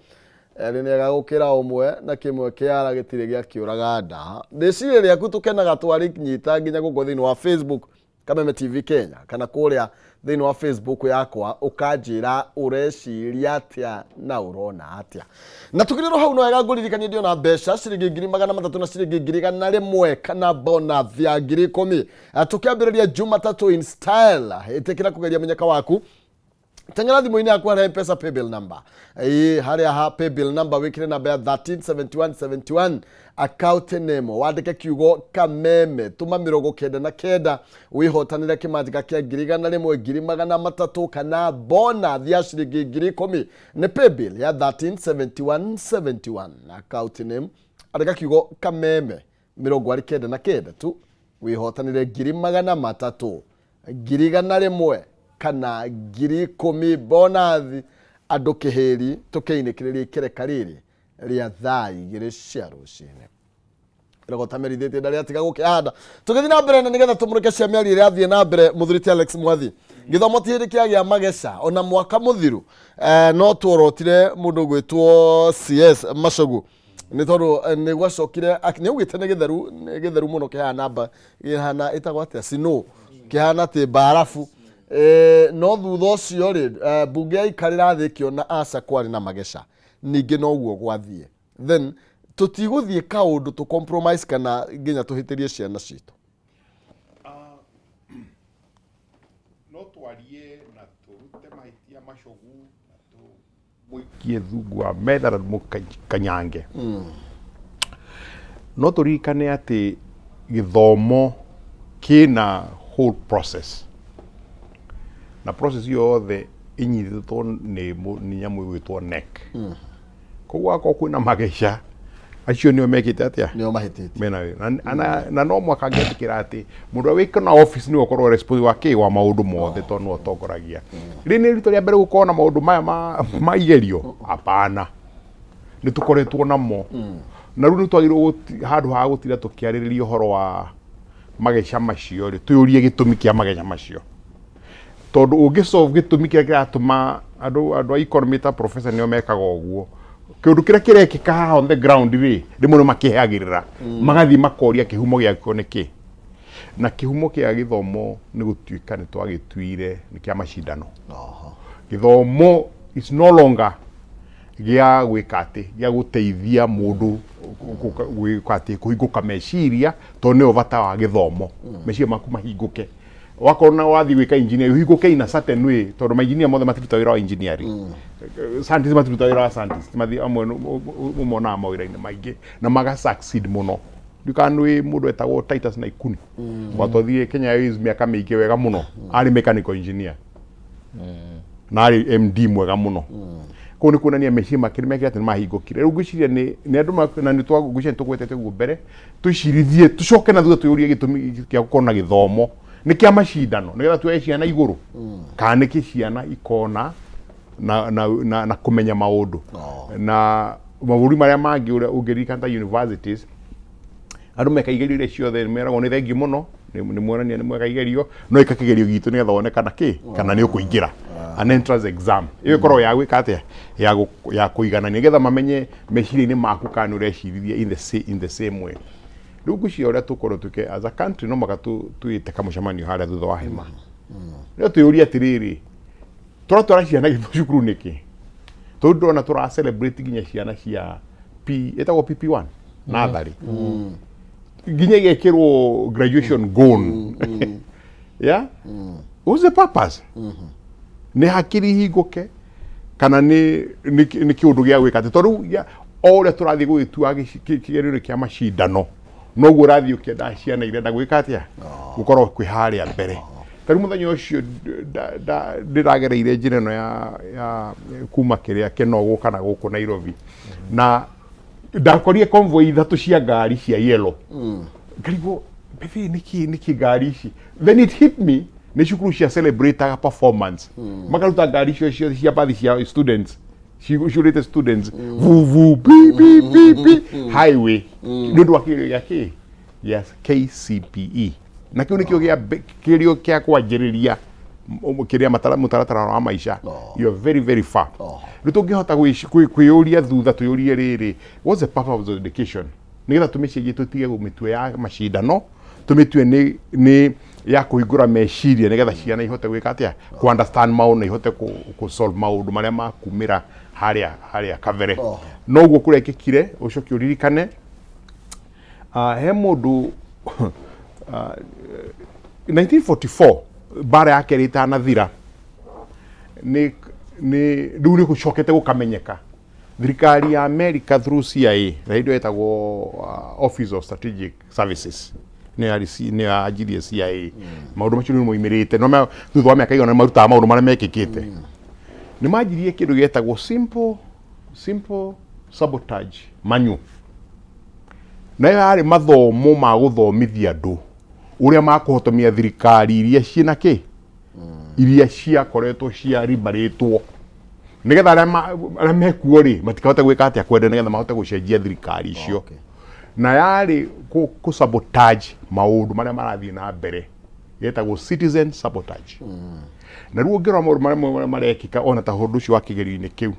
erĩ nĩ ega gũkĩra ũmwe, na kĩmwe kĩara gĩtirĩ gĩakĩũraga nda. Rĩciria rĩaku tũkenaga twarĩnyita nginya gũkũ thĩinĩ wa Facebook Kameme TV Kenya kana kũrĩa thĩinĩ wa Facebook yakwa, ũkanjĩra ũreciria atĩa na ũrona atĩa. Na tũkĩrĩrwo hau, no wega ngũririkanie ndĩona mbeca ciringi 300,000 na ciringi 100,000 kana bonus ya 10,000. Tũkĩambĩrĩria Jumatatũ in style, ĩtĩkĩra kũgeria mũnyaka waku. Teng'era thimũ-inĩ yaku harĩa Mpesa paybill number, ĩĩ, harĩa ha paybill number wĩkĩre namba ya 137171, account name wandĩke kiugo Kameme, tũma 99 wĩhotanĩre kĩmanjĩka kĩa 100,000, 300,000 kana bonus ya ciringi 10,000. Nĩ paybill ya 137171, account name andĩka kiugo Kameme, 99 tu wĩhotanĩre 300,000, 100,000 kana 10,000 bonus. Andũ kĩhĩri tũkĩinĩkĩrĩria ikereka rĩrĩ rĩa thaa 2 cia rũcinĩ rogota merithĩtie ndarĩ atiga gũkĩhanda. Tũgĩthiĩ na mbere na nĩgetha tũmũrĩke cia mĩario ĩrĩa athiĩ na mbere, mũthuri ti Alex Mwathi, gĩthomo ti hĩndĩ kĩagĩa mageca ona mwaka mũthiru. No tuorotire mũndũ gwĩtwo CS Macogu nĩ tondũ nĩ gwacokire nĩ augĩte nĩ gĩtheru, nĩ gĩtheru mũno, kĩhana mba kĩhana ĩtagwo atĩa, snow, kĩhana atĩ mbarabu. No thutha ũcio rĩ, mbunge yaikarĩra thĩ ĩkĩona aca kwarĩ na mageca ningĩ noguo gwathiĩ. Then tũtigũthiĩ kaũndũ tũ compromise kana nginya tũhĩtĩrie ciana citũ. No twarie na tũrute mahĩtia macogu na tũmũikie thungu wa metha na tũmũkanyange, no tũririkane atĩ gĩthomo kĩna whole process, na process yothe ĩnyitĩtwo nĩ nyamũ ĩgwĩtwo KNEC. Koguo akorwo kwĩna mageca, acio nĩo mekĩte atĩa? Nĩo mahĩtĩtie. Mena wĩra na no mwaka ngĩtĩkĩra atĩ mũndũ ũrĩa wĩ na office nĩwe ũkorwo responsible wa kĩ wa maũndũ mothe, tondũ nĩwe ũtongoragia. Rĩ nĩ rita rĩa mbere gũkorwo na maũndũ maya ma igerio? Hapana, nĩ tũkoretwo namo. Na rĩu nĩ twagĩrĩirwo handũ ha gũtinda tũkĩarĩrĩria ũhoro wa mageca macio rĩ, twĩyũrie gĩtũmi kĩa mageca macio, tondũ ũngĩ solve gĩtũmi kĩrĩa kĩratũma andũ a economy ta professor nĩo mekaga ũguo. Kĩũndũ kĩrĩa kĩrekĩka haha on the ground rĩ, rĩmwe nĩ makĩheagĩrĩra, magathiĩ makoria kĩhumo gĩakĩo nĩ kĩ. Na kĩhumo kĩa gĩthomo nĩ gũtuĩka nĩ twagĩtuire nĩ kĩa macindano. Gĩthomo is no longer gĩa gwĩka atĩ, gĩa gũteithia mũndũ gwĩka atĩ, kũhingũka meciria, tondũ nĩyo bata wa gĩthomo, meciria maku mahingũke. Wakorwo na wathiĩ gwĩka engineer, ũhingũke in a certain way, tondũ ma engineer mothe matirutaga wĩra wa engineering. Scientist matirutaga wĩra wa scientist, mathiĩ amwe ũmonaga mawĩra-inĩ maingĩ na maga succeed mũno. Ndiũĩ kana nĩ mũndũ etagwo Titus Naikuni, watwathire Kenya Airways mĩaka mĩingĩ wega mũno, arĩ mechanical engineer na arĩ MD mwega mũno. Kũu nĩ kuonania meciria make nĩ mekire atĩ, nĩ mahingũkire. Rĩu ngwĩciria nĩ andũ na nĩ ngwĩciria nĩ tũgwetete ũguo mbere, twĩcirithie, tũcoke na thutha, twĩyũrie gĩtũmi kĩa gũkorwo na gĩthomo nĩ kĩa macindano, nĩgetha tuoye ciana igũrũ, kana nĩ kĩ ciana ikona na kũmenya maũndũ na mabũrũri marĩa mangĩ. Ũrĩa ũngĩririkana ta universities, andũ meka igerio iria ciothe meragwo nĩ thengiũ mũno, nĩ muonania nĩ mweka igerio, no ĩka kĩgerio gitũ nĩgetha wone kana kĩ kana nĩ ũkũingĩra, an entrance exam. Ĩyo ĩkoragwo ya gwĩka atĩa, ya kũiganania, nĩgetha mamenye meciria-inĩ maku kana nĩ ũrecirithia in the same way. Rĩu ngwĩciria ũrĩa tũkorwo twĩke as a country, no mũhaka twĩte kamũcemanio harĩa thutha wa hema, rĩo twĩyũrie atĩrĩrĩ, tũratwara ciana gĩtho cukuru nĩkĩ? Tondũ ndĩrona tũra celebrate nginya ciana cia P ĩtagwo PP1 natharĩ, nginya igekĩrwo graduation gown. Yeah, what's the purpose? Nĩ hakiri hingũke kana nĩ kĩũndũ gĩa gwĩka atĩ? Tondũ o ũrĩa tũrathiĩ gũgĩtua kĩgerio kĩa macindano, noguo ũrathiĩ ũkĩendaga ciana irenda gwĩka atĩa, gũkorwo kwĩ harĩa mbere. Ta rĩu mũthenya ũcio ndĩragereire njĩra ĩno ya kuma kĩrĩa Kenogo kana gũkũ Nairobi, na ndakorire convoy ithatũ cia ngari cia yellow, ngarigwo bethi nĩkĩ ngari ici. Then it hit me, nĩ cukuru cia celebrataga performance, makaruta ngari icio ciothe cia bathi cia students ciurĩte students vuvu pi pi pi pi highway, nĩ ũndũ wa kĩgerio gĩa kĩ gĩa KCPE. Na kĩu nĩkĩo gĩa kĩgerio kĩa kwanjĩrĩria kĩrĩa mũtaratara wa maica. You are very very far. Rĩu tũngĩhota kwĩyũria thutha, twĩyũrie rĩrĩ, what's the purpose of education, nĩgetha tũmĩcenjie, tũtige gũmĩtue ya macindano, tũmĩtue nĩ ya kũhingũra meciria, nĩgetha ciana ihote gwĩka atĩa, kũ understand maũndũ na ihote kũ solve maũndũ marĩa makumĩra harĩa kabere. Noguo kũrekĩkire. Ũcoke ũririkane, he mũndũ 1944, mbara ya kerĩ ĩtanathira, nĩ rĩu nĩ gũcokete gũkamenyeka thirikari ya America through CIA, na hĩndĩ ĩyo ĩtagwo Office of Strategic Services, nĩyo yarĩ nĩyo yanjirie CIA. Maũndũ macio nĩ moimĩrĩte no thutha wa mĩaka igana nĩ marutaga maũndũ marĩa mekĩkĩte. Nĩ manjirie kĩndũ gĩetagwo simple sabotage manual, nayo yarĩ mathomo ma gũthomithia andũ ũrĩa makũhotomia thirikari iria ciĩna kĩ, iria ciakoretwo ciaribarĩtwo, nĩgetha arĩa mekuo rĩ matikahote gwĩka atĩa, kwenda, nĩgetha mahote gũcenjia thirikari icio. Na yarĩ kũ sabotage maũndũ marĩa marathiĩ na mbere, yetagwo citizen sabotage. Na rĩu ũngĩrora maũndũ marĩa marĩa marekĩka, ona ta ũndũ ũcio wa kĩgerio-inĩ kĩu,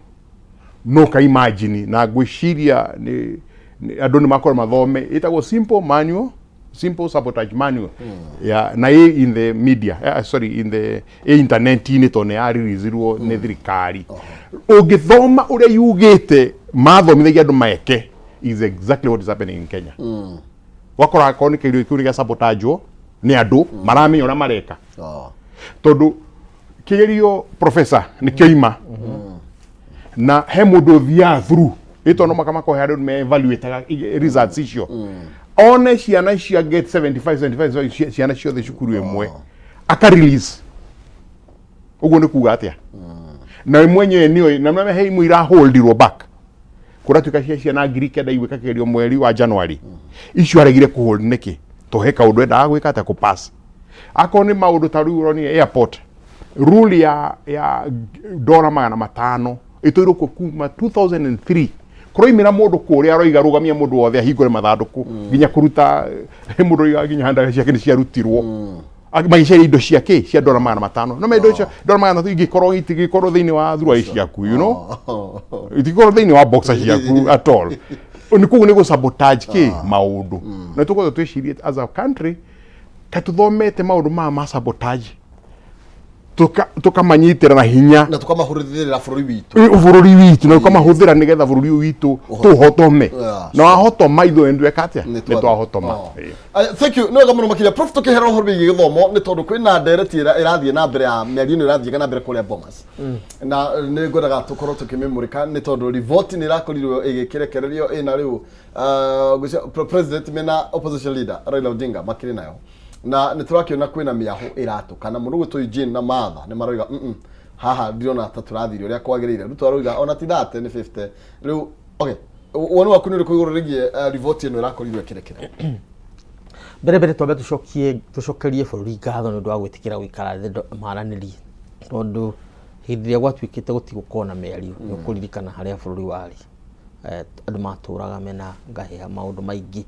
no ka imagine. Na ngwĩciria nĩ andũ nĩ makorwo mathome, ĩtagwo simple manual, simple sabotage manual ya na ĩ in the media, sorry, in the ĩ internet-inĩ, tondũ nĩ yaririziruo nĩ thirikari. Ũngĩthoma ũrĩa yugĩte mathomithagia andũ meke is exactly what is happening in Kenya. Wakora akorwo nĩ kĩgerio kĩu nĩ gĩa sabotage nĩ andũ maramenya ũrĩa mareka, tondũ kĩgerio, professor, nĩ kĩoima na he mũndũ ũthiaga through ĩtondũ no makamakohe andũ me evaluataga results icio, one ciana cia get 75 75, ciana ciothe cukuru ĩmwe, aka release. Ũguo nĩ kuga atĩa? Na we mwenyewe nĩoĩ na nĩ he imwe iraholdirwo back, kũratuĩka cia ciana 9,000 igwĩka kĩgerio mweri wa January, icio aregire kũhold nĩkĩ? To he kaũndũ endaga gwĩka atĩa, kũpass. Akorwo nĩ maũndũ ta rĩu ũronire airport rule ya dora 500 ĩtũirwo kuo kuma 2003, kũroimĩra mũndũ kũrĩa aroiga rũgamia mũndũ wothe ahingũre mathandũkũ, nginya kũruta mũndũ oiga nginya ndawa ciake nĩ ciarutirwo. Magĩcaria indo cia kĩ cia ndora 500, no indo cia ndora 500 ingĩkorwo itingĩkorwo thĩinĩ wa thuruarĩ ciaku, itingĩkorwo thĩinĩ wa boxer ciaku at all. Nĩ koguo nĩ gũ sabotage kĩ maũndũ, na tũkorwo twĩcirie as a country ka tũthomete maũndũ maya ma sabotage, tũkamanyitĩra na hinya na tukamahũthĩrĩra bũrũri witũ. Bũrũri witũ, na tũkamahũthĩra nĩgetha bũrũri ũyũ witũ tũhotome. Na wahotoma ithuĩ nĩtweka atĩa? Nĩ twahotoma. Oh. Thank you, nĩ wega mũno makĩria, Prof. Tũkĩhera ũhoro wĩgiĩ gĩthomo, nĩ tondũ kwĩna ndereti ĩrĩa ĩrathiĩ na mbere ya mĩario ĩno ĩrathiĩ na mbere kũrĩa Bomas, na nĩ ngwendaga tũkorwo tũkĩmĩmũrĩka, nĩ tondũ riboti nĩ ĩrakorirwo ĩgĩkĩrekererio ĩna rĩu ngwĩciria president mena opposition leader Raila Odinga makĩrĩ nayo, na nĩ tũrakĩona kwĩna mĩahũ ĩratũka, na mũndũ gwĩtwo Eugene na Martha nĩ maroiga, haha ndirona ta tũrathire ũrĩa kwagĩrĩire." Ruto aroiga ona ti 30 nĩ 50 rĩu. Okay, woni waku nĩ ũrĩkũ igũrũ rĩgiĩ riboti ĩno ĩrakorirwo ĩkĩrekererio? Mbere mbere twambe tũcokie tũcokerie bũrũri ngatho nĩ ũndũ wa gwĩtĩkĩra gũikara thĩ maranĩrie, tondũ hĩndĩ ĩrĩa gwatuĩkĩte gũtigũkorwo na mĩario, nĩ ũkũririkana harĩa bũrũri warĩ. Andũ matũraga mena ngahĩha maũndũ maingĩ.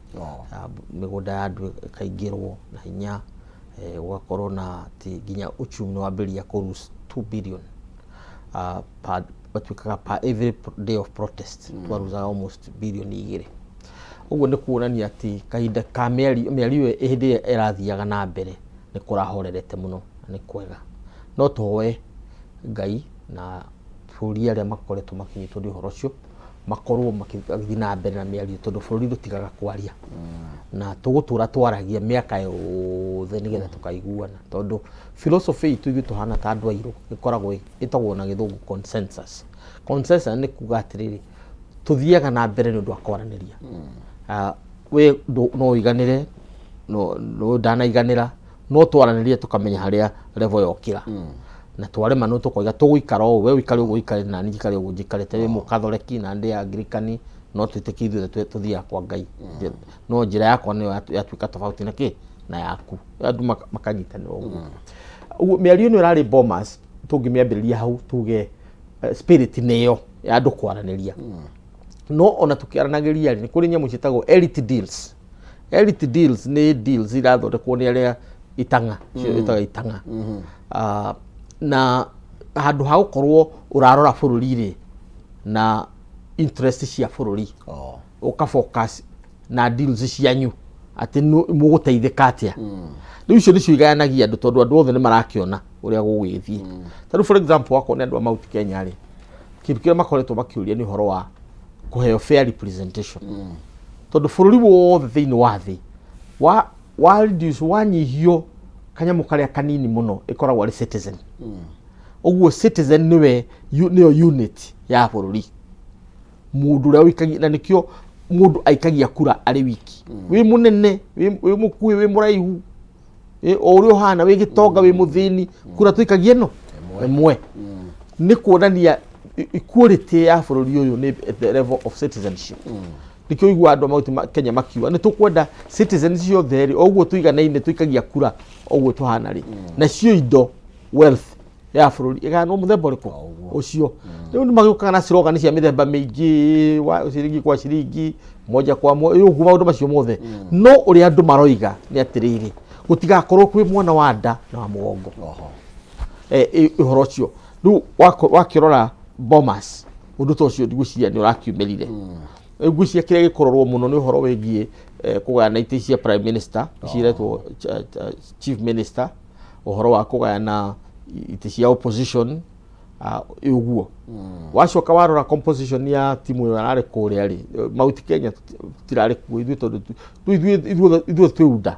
Ah, mĩgũnda ya andũ ĩkaingĩrwo na hinya, gũgakorwo na atĩ nginya uchumi nĩ wambĩrĩria kũ lose 2 billion per batuĩkaga per every day of protest, twaruzaga almost 2 billion. Ũguo nĩ kuonania atĩ kahinda ka mĩario, mĩario ĩyo hĩndĩ ĩrĩa ĩrathiaga na mbere nĩ kũrahorerete mũno na nĩ kwega. No tũhoe Ngai na bũrũri arĩa makoretwo makinyĩtwo nĩ ũhoro ũcio makorwo magĩthiĩ na mbere na mĩario, tondũ bũrũri ndũtigaga kwaria, na tũgũtũra twaragia mĩaka yothe nĩgetha tũkaiguana, tondũ philosophy itũ ithuĩ tũhana ta andũ airũ ĩkoragwo ĩtagwo na Gĩthũngũ consensus. Consensus nĩ kuga atĩrĩrĩ, tũthiaga na mbere nĩ ũndũ wa kwaranĩria. Ah, we no ũiganĩre, no ndanaiganĩra, no twaranĩrie tũkamenya harĩa level yokĩra, na twarema no tũkoiga tũgũikara ũũ, we ũikare ũguo ũikare na niĩ njikare ũguo njikarĩte, wĩ Mũkathoreki na ndĩ Anglikani, no twĩtĩkie ithuothe tũthiaga kwa Ngai, no njĩra yakwa nĩyo yatuĩka tofauti na kĩ na yaku. Andũ makanyitanĩra ũguo. Ũguo mĩario ĩno ĩrarĩ Bomas, tũngĩmĩambĩrĩria hau tuge spirit nĩyo ya andũ kwaranĩria, no ona tũkĩaranagĩria rĩ, nĩ kũrĩ nyamũ ciĩtagwo elite deals. Elite deals nĩ deals irathondekwo nĩ arĩa itang'a cio ĩtaga itang'a. Ah, na handũ ha gũkorwo ũrarora bũrũri rĩ na interest cia bũrũri, ũka focus na deals cianyu atĩ mũgũteithĩka atĩa. Rĩu icio nĩcio igayanagia andũ, tondũ andũ othe nĩ marakĩona ũrĩa gũgĩthiĩ. Ta rĩu for example, wakorwo nĩ andũ a Mount Kenya rĩ, kĩndũ kĩrĩa makoretwo makĩũria nĩ ũhoro wa kũheo fair representation, tondũ bũrũri wothe thĩinĩ wa thĩ wa reduce, wanyihio kanyamũ karĩa kanini mũno ĩkoragwo arĩ citizen. Ũguo citizen nĩwe nĩyo unit ya bũrũri, mũndũ ũrĩa ũikagia, na nĩkĩo mũndũ aikagia kura arĩ wiki, wĩ mũnene, wĩ mũkuhĩ, wĩ mũraihu, o ũrĩa ũhana, wĩ gĩtonga, wĩ mũthĩni, kura tũikagia ĩno ĩmwe. Nĩ kuonania equality ya bũrũri ũyũ nĩ at the level of citizenship. Nĩkĩo ũiguaga andũ a Mount Kenya makiuga nĩ tũkwenda citizens ciothe rĩ, o ũguo tũiganaine tũikagia kura o ũguo tũhana rĩ, nacio indo, wealth ya bũrũri ĩgayanwo mũthemba ũrĩkũ ũcio. Rĩu nĩ magĩũkaga na slogan cia mĩthemba mĩingĩ, wa ciringi kwa ciringi, moja kwa moja, ũguo maũndũ macio mothe. No ũrĩa andũ maroiga nĩ atĩrĩrĩ, gũtigakorwo kwĩ mwana wa nda na wa mũgongo. Ũhoro ũcio rĩu wakĩrora Bomas, ũndũ ta ũcio ndigwĩciria nĩ ũrakiumĩrire. Rĩu ngwĩciria kĩrĩa gĩkũrorwo mũno nĩ ũhoro wĩgiĩ kũgayana itĩ cia prime minister, ici iretwo chief minister, ũhoro wa kũgayana itĩ cia opposition, ũguo. Wacoka warora composition ya timu ĩyo yararĩ kũrĩa rĩ, Mount Kenya tũtirarĩ kuo ithuĩ, tondũ rĩu ithuĩ twĩ UDA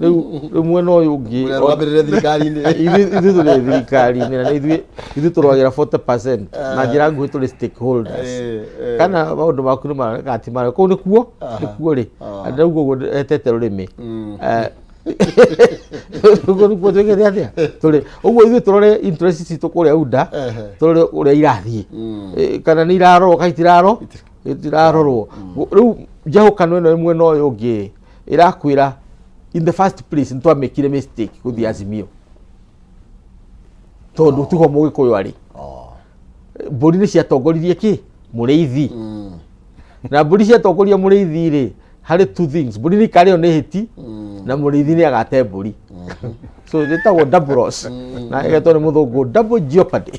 rĩu mwena ũyũ ũngĩ. Mũrarũgamĩrĩre thirikari-inĩ. Ithuĩ tũrĩ thirikari-inĩ, na nĩ ithuĩ tũrũagĩra 40%. Na njĩra nguhĩ tũrĩ stakeholders. Kana maũndũ maku nĩ maroneka ti marĩa kũu nĩkuo rĩ, rĩu ũguo etete rũrĩmĩ. Ũguo nĩkuo twĩkĩte atĩa tũrĩ ũguo, ithuĩ tũrore interest citũ kũrĩa UDA, tũrore ũrĩa irathiĩ, kana nĩ irarorwo kana itirarorwo. Rĩu njahũkano ĩno ĩ mwena ũyũ ũngĩ ĩrakwĩra in the first place nĩ twamĩkire mistake gũthiĩ Azimio, tondũ tiho Mũgĩkũyũ arĩ. Mbũri nĩ ciatongoririe kĩ mũrĩithi, na mbũri ciatongoria mũrĩithi rĩ, harĩ two things: mbũri nĩ ikarĩo nĩ hĩti. Na mũrĩithi nĩ agate mbũri. So ĩtagwo double loss na ĩgetwo nĩ mũthũngũ double jeopardy.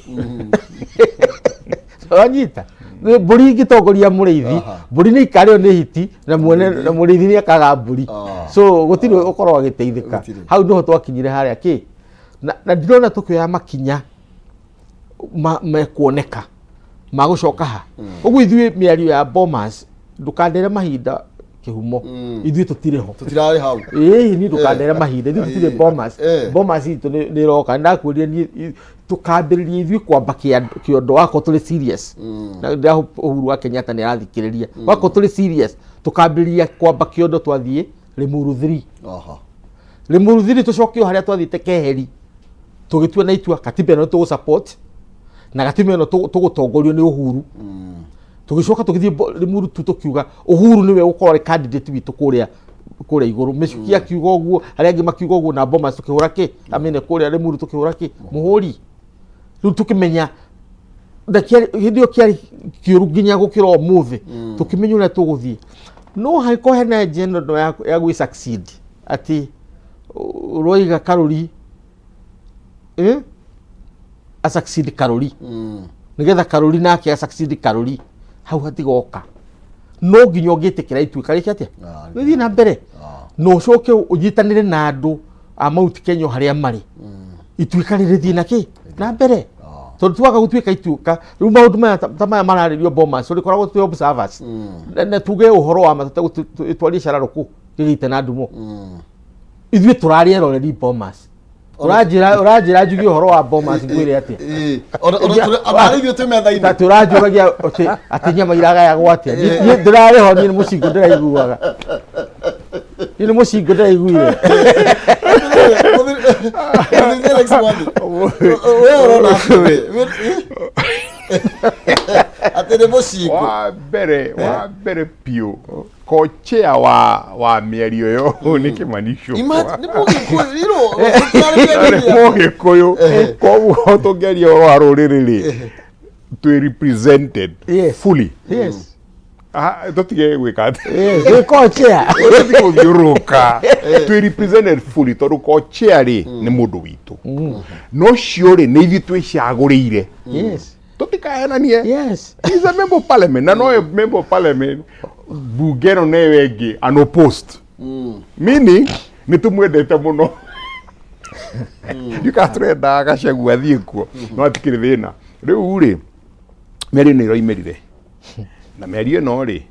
Wanyita, mbũri ingĩtongoria mũrĩithi, mbũri nĩ ikarĩo nĩ hiti na mwene na mũrĩithi nĩ akaga mbũri. So gũtirĩ ũkorwo agĩteithĩka. Gũtirĩ. Hau nĩho twakinyire harĩa kĩ na ndirona tũkĩoya makinya mekuoneka ma gũcoka ha ũguo. Ithuĩ mĩario ya Bomas, ndũkandere mahinda kĩhumo, ithuĩ tũtirĩ ho. Tũtirarĩ hau. Ĩĩ, niĩ ndũkandere mahinda, ithuĩ tũtirĩ Bomas. Bomas itũ nĩ ĩroka. Ndakwĩrire niĩ tũkambĩrĩria ithuĩ kwamba kĩondo wakorwo tũrĩ serious na ndĩra Uhuru wa Kenyatta nĩ arathikĩrĩria, wakorwo tũrĩ serious tũkambĩrĩria kwamba kĩondo twathiĩ Limuru 3. Limuru 3 tũcoke o harĩa twathiĩte keheri, tũgĩtua na itua katiba ĩno tũgũ support na katiba ĩno tũgũtongorio nĩ Uhuru. Tũgĩcoka tũgĩthiĩ Limuru tu tũkiuga Uhuru nĩwe ũgũkorwo arĩ candidate witũ kũrĩa igũrũ. Mĩcuki akiuga ũguo, arĩa angĩ makiuga ũguo, na Bomas tũkĩhũra kĩ amine kũrĩa Limuru tũkĩhũra kĩ mũhũri. Rĩu tũkĩmenya na hĩndĩ ĩyo kĩarĩ kĩũru nginya gũkĩra ũmũthĩ, tũkĩmenya ũrĩa tũgũthiĩ. No hangĩkorwo hena agenda ĩno ya gwĩ succeed atĩ ũroiga Karũri, eh? A succeed Karũri nĩgetha Karũri nake a succeed Karũri, hau hatigoka. No nginya ũngĩtĩkĩra ituĩka rĩke atĩa? Rĩthiĩ na mbere na ũcoke ũnyitanĩre na andũ a Mount Kenya o harĩa marĩ, ituĩka rĩrĩthiĩ na kĩ na mbere, tondũ twaga gũtuĩka ituĩka rĩu maũndũ maya ta maya mararĩrio Bomas tũrĩkoragwo twĩ observers na tuge ũhoro wa ma tũtegũtwaria cararũkũ gĩgĩte na ndumo. Ithuĩ tũrarĩ eroreri Bomas. Ũranjĩra njuge ũhoro wa Bomas ngwĩre atĩa? Ĩĩ. Ona ithuĩ twĩ metha-inĩ. Ta tũranjũragia atĩ nyama iragayagwo atĩa. Niĩ ndĩrarĩ ho, niĩ nĩ mũcingo ndĩraiguaga, niĩ nĩ mũcingo ndĩraiguire. Mũthuri Alex Mwangi, we ũrona atĩ nĩ mũcingo? Wa mbere biũ, kochea wa mĩario ĩyo nĩ Kĩmani Ichung'wa. Imagine, nĩ mũgĩkũyũ, Nĩ mũgĩkũyũ, koguo tũngĩaria ũhoro wa rũrĩrĩ rĩ, twĩ represented fully. Ah, tũtige gwĩka atĩ Yes, wĩ kochea. Tũtige gũthiũrũrũka, twĩ represented fully tondũ kochea rĩ nĩ mũndũ witũ, no cio rĩ nĩ ithuĩ twĩcagũrĩire. Tũtikahenanie. He's a member of parliament na no member of parliament bunge ĩno neyo ĩngĩ unopposed, meaning nĩ tũmwendete mũno. Ndiũka tũrendaga Gachagua athiĩ kuo, no hatikĩrĩ thĩna. Rĩu rĩ, mĩario nĩ ĩroimĩrire na mĩario ĩno rĩ,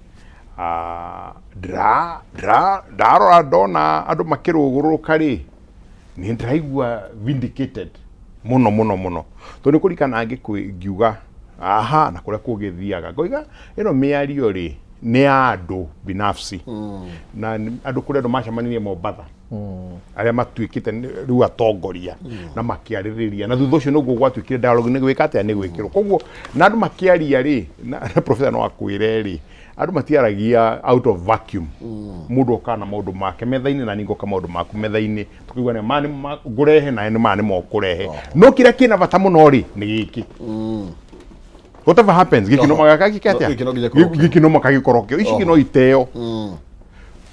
ndarora ndona andũ makĩrũgũrũka rĩ, nĩ ndĩraigua vindicated mũno mũno mũno, tondũ nĩ kũrikana ngiuga aha na kũrĩa kũgĩthiaga ngoiga ĩno mĩario rĩ nĩ ya andũ binafsi na andũ kũrĩa andũ macemanirie Mombatha arĩa matuĩkĩte rĩu atongoria na makĩarĩrĩria, na thutha ũcio nĩguo gwatuĩkire dialogue nĩ gwĩka atĩa nĩ gwĩkĩrwo. Koguo na andũ makĩaria rĩ, na professor no akwĩre rĩ, andũ matiaragia out of vacuum. Mũndũ okaga na maũndũ make metha-inĩ na niĩ ngoka maũndũ maku metha-inĩ, tũkaigua nĩ maya nĩ ngũrehe na nĩ maya nĩ mokũrehe, no kĩrĩa kĩna bata mũno rĩ nĩ gĩkĩ: whatever happens, gĩkĩ no magaka gĩke atĩa? Gĩkĩ no nginya gĩkorwo kĩo. Gĩkĩ no maka gĩkorwo kĩo. Ici no iteo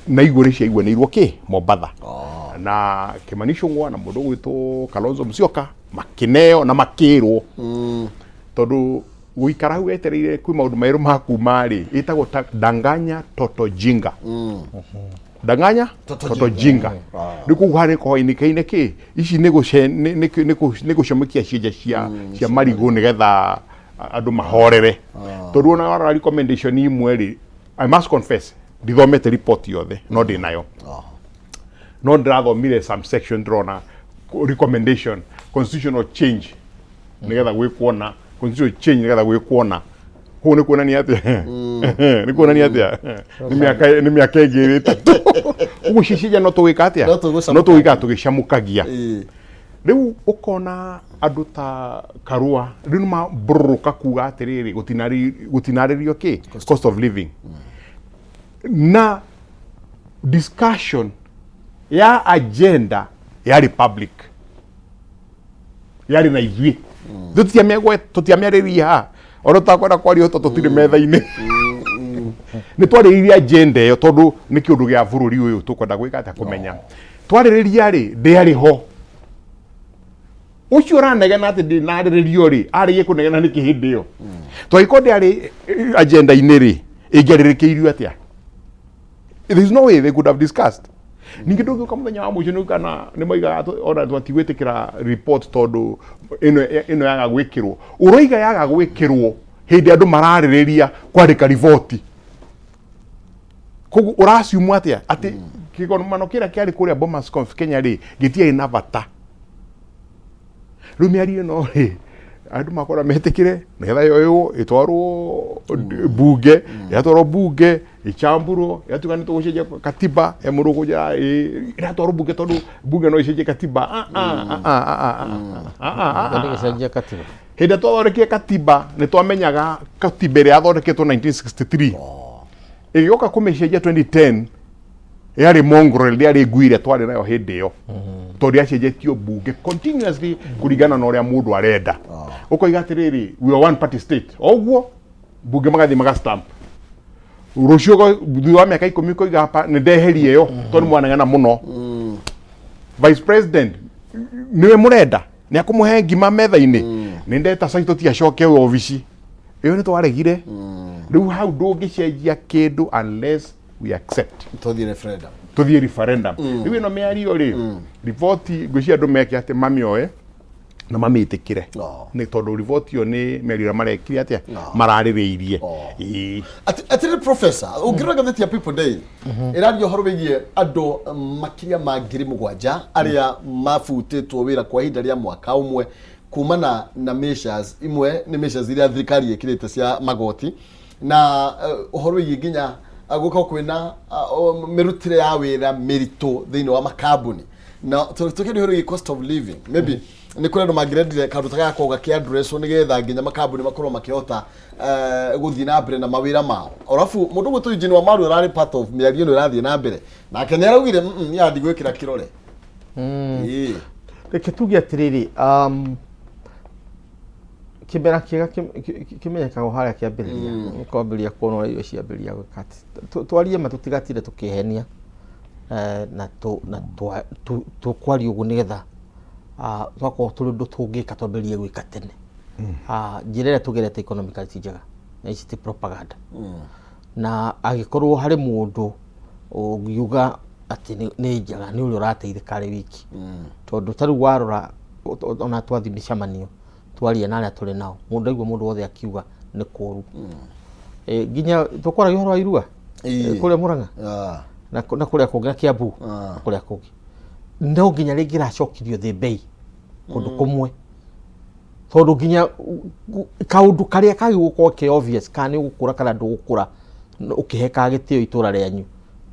na igua nĩ ciaiguanĩirwo kĩ Mombatha na Kĩmani Ichung'wa na mũndũ ũgwĩtwo Kalonzo Musyoka makĩneo na makĩrwo, tondũ gũikara hau etereire kwĩ maũndũ merũ ma kuma rĩ, ĩtagwo ta danganya toto jinga, danganya toto jinga. Rĩu koguo harĩ koinĩkaine kĩ ici nĩ gũcamũkia cienja cia marigũ nĩgetha andũ mahorere, tondũ ona warora recommendation imwe rĩ, I must confess ndithomete report yothe, no ndĩ nayo, no ndĩrathomire some section, ndĩrona recommendation constitutional change nĩgetha gwĩkwo na constitutional change nĩgetha gwĩkwo na kũu nĩ kuonania atĩa? Nĩ kuonania atĩa? Nĩ mĩaka ĩngĩ ĩrĩ ĩtatũ ũguo cicija no tũgwĩka atĩa? No tũgũcamũka. No tũgwĩka tũgĩcamũkagia. Rĩu ũkona andũ ta Karua rĩu nĩ mambũrũrũka kuga atĩrĩrĩ, gũtinarĩrio kĩ cost of living na discussion ya agenda ya republic yarĩ na ithuĩ tũtiamĩarĩria haha, ona tũtakwenda kwaria tondũ tũtirĩ metha-inĩ. Nĩ twarĩrĩirie agenda ĩyo tondũ nĩ kĩũndũ gĩa bũrũri ũyũ tũkwenda gwĩka atĩa kũmenya. Twarĩrĩria rĩ, ndĩarĩ ho. Ũcio ũranegena atĩ ndĩnarĩrĩrio rĩ, arĩgie kũnegena nĩkĩ hĩndĩ ĩyo? Twagĩkorwo ndĩarĩ agenda-inĩ rĩ, ĩngĩarĩrĩkĩirio atĩa? There is no way they could have discussed. Ningĩ ndũngĩũka mũthenya wa mũico nĩ kana nĩ moigaga ona twatigwĩtĩkĩra report tondũ ĩno ĩno yaga gwĩkĩrwo. Ũroiga yaga gwĩkĩrwo hĩndĩ andũ mararĩrĩria kwandĩka riboti. Koguo ũraciumwo atĩa atĩ kĩgomano kĩrĩa kĩarĩ kũrĩa Bomas of Kenya rĩ, gĩtiarĩ na bata. Rĩu mĩario ĩno rĩ, andũ makora metĩkĩre nĩgetha yoywo ĩtwarwo mbunge, yatwarwo mbunge ĩcamburwo, yatuĩka nĩ tũgũcenjia katiba, he mũndũ ũkũnjĩra ĩ ĩratwarwo mbunge tondũ mbunge no ĩcenjie katiba. Ah, ah, ah, ah, ah, ah, ah, ah, ah, Nĩ ah. gĩcenjia katiba. Hĩndĩ ĩrĩa twathondekire katiba nĩ twamenyaga katiba ĩrĩa yathondeketwo 1963 ĩgĩũka kũmĩcenjia 2010 yarĩ mongrel, ndĩarĩ ngui ĩrĩa twarĩ nayo hĩndĩ ĩyo, tondũ yacenjetio mbunge continuously kũringana na ũrĩa mũndũ arenda. Ũkoiga atĩrĩrĩ, we are one party state, o ũguo mbunge magathiĩ magastamp. Rũciũ thutha wa mĩaka 10 ũkoiga hapa nĩ ndeheria ĩyo tondũ nĩ mwanegena mũno. Vice president nĩwe mũrenda, nĩ akũmũhe ngima metha-inĩ, nĩ ndeta Saitoti tiacoke obici ĩyo nĩ twaregire. Rĩu hau ndũngĩcenjia kĩndũ unless we accept. Tũthiĩ referendum. Tũthiĩ referendum. Rĩu ĩno mĩario rĩ, riboti ngwĩciria andũ meke atĩ mamĩoe na mamĩtĩkĩre. Nĩ tondũ riboti ĩyo nĩ mĩario ĩrĩa marekire atĩa, mararĩrĩirie. Ĩĩ. Atĩrĩ professor, ũngĩrora ngathĩti ya People Daily ĩraria ũhoro wĩgiĩ andũ makĩria ma 7,000 arĩa mabutĩtwo wĩra kwa ihinda rĩa mwaka ũmwe kumana na measures imwe, nĩ measures iria thirikari ĩkĩrĩte cia magoti na ũhoro wĩgiĩ nginya gũkorwo kwĩna mĩrutĩre ya wĩra mĩritũ thĩinĩ wa makambuni, na tũkĩaria ũhoro wĩgiĩ cost of living, maybe nĩ kũrĩ andũ mangĩrendire kaũndũ ta gaka gakĩ-addresswo nĩgetha nginya makambuni makorwo makĩhota gũthiĩ na mbere na mawĩra mao. Arabu mũndũ ũgwĩtwo Eugene Wamalwa ũrarĩ part of mĩario ĩno ĩrathiĩ na mbere, nake nĩ araugire, "Niĩ ndigwĩkĩra kĩrore." Ĩĩ. Reke tuge atĩrĩrĩ, kĩmera kĩega kĩmenyekaga o harĩa kĩambĩrĩria, ũkwambĩrĩria kuona ũrĩa irio ciambĩrĩria gwĩka atĩ. Twarie ma, tũtigatinde tũkĩhenia, na tũkwaria ũguo nĩgetha twakorwo tũrĩ ũndũ tũngĩka twambĩrĩrie gwĩka tene. Njĩra ĩrĩa tũgerete economically ti njega, na ici ti propaganda. Na angĩkorwo harĩ mũndũ ũngiuga atĩ nĩ njega, nĩ ũrĩa ũrateithĩka arĩ wiki, tondũ ta rĩu warora ona twathiĩ mĩcemanio twaria na arĩa tũrĩ nao, mũndũ aigua mũndũ wothe akiuga nĩ kũru. Nginya tũkwaragia ũhoro wa irua kũrĩa Murang'a na kũrĩa kũngĩ na Kiambu na kũrĩa kũngĩ, no nginya rĩngĩ ĩracokirio thĩ mbei kũndũ kũmwe, tondũ nginya kaũndũ karĩa kagĩrĩirwo gũkorwo ke obvious kana nĩ ũgũkũra kana ndũgũkũra, ũkĩhe gĩtĩo itũra rĩanyu,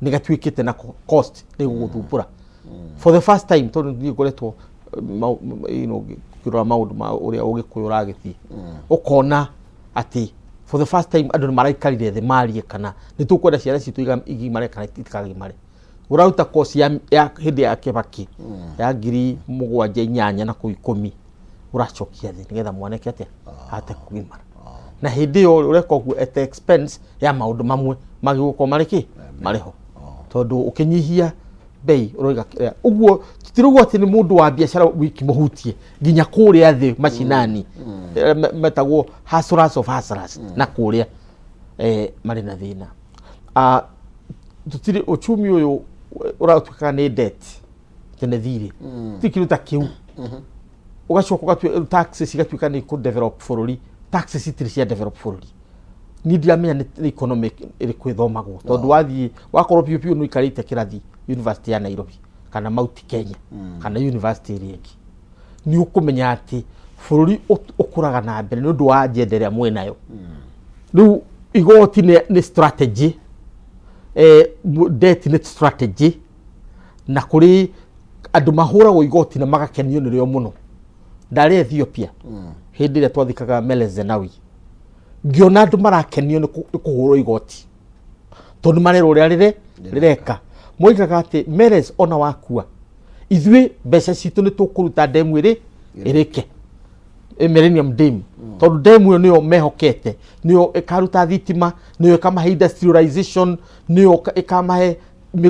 nĩ gatuĩkĩte na cost nĩ gũgũthumbũra for the first time, tondũ niĩ ngoretwo ngĩrora maũndũ ma ũrĩa ũgĩkũyũ ũragĩthiĩ, ũkona atĩ for the first time andũ nĩ maraikarire thĩ marie kana nĩ tũkwenda ciana citũ igimare kana itikagimare. Ũraruta course ya hĩndĩ ya Kĩbaki ya 7,000, 8,000 na kũu 10,000, ũracokia thĩ nĩgetha mwanake atĩa ahote kũgimara, na hĩndĩ ĩyo ũreka ũguo at the expense ya maũndũ mamwe magĩrĩirwo gũkorwo marĩ kĩ marĩ ho, tondũ ũkĩnyihia bei ũroiga kĩrĩa ũguo tũtirauga atĩ nĩ mũndũ wa biacara wiki mũhutie, nginya kũrĩa thĩ macinani metagwo hustlers of hustlers na kũrĩa marĩ na thĩna. Tũtirĩ uchumi ũyũ ũratuĩka nĩ debt tene thirĩ ti kĩndũ ta kĩu, ũgacoka ũgatua taxes cigatuĩka nĩ kũ develop bũrũri. Taxes citirĩ cia develop bũrũri. Niĩ ndiramenya nĩ economic ĩrĩkũ ĩthomagwo, tondũ wathiĩ wakorwo biũ biũ nĩ ũikarĩte kĩrathi University ya Nairobi kana Mount Kenya kana university ĩrĩa ĩngĩ, nĩ ũkũmenya atĩ bũrũri ũkũraga na mbere nĩ ũndũ wa agenda ĩrĩa mwĩnayo. Rĩu igoti nĩ strategy, debt nĩ strategy, na kũrĩ andũ mahũragwo igoti na magakenio nĩrĩo mũno. Ndarĩ Ethiopia hĩndĩ ĩrĩa twathikaga Meles Zenawi, ngĩona andũ marakenio nĩ kũhũrwo igoti, tondũ marerwo ũrĩa rĩre rĩreka. Moigaga atĩ Meles ona wakua, ithuĩ mbeca citũ nĩ tũkũruta ndemu ĩrĩ ĩrĩke, Millennium Dam, tondũ demu ĩyo nĩyo mehokete, nĩyo ĩkaruta thitima, nĩyo ĩkamahe industrialization, nĩyo ĩkamahe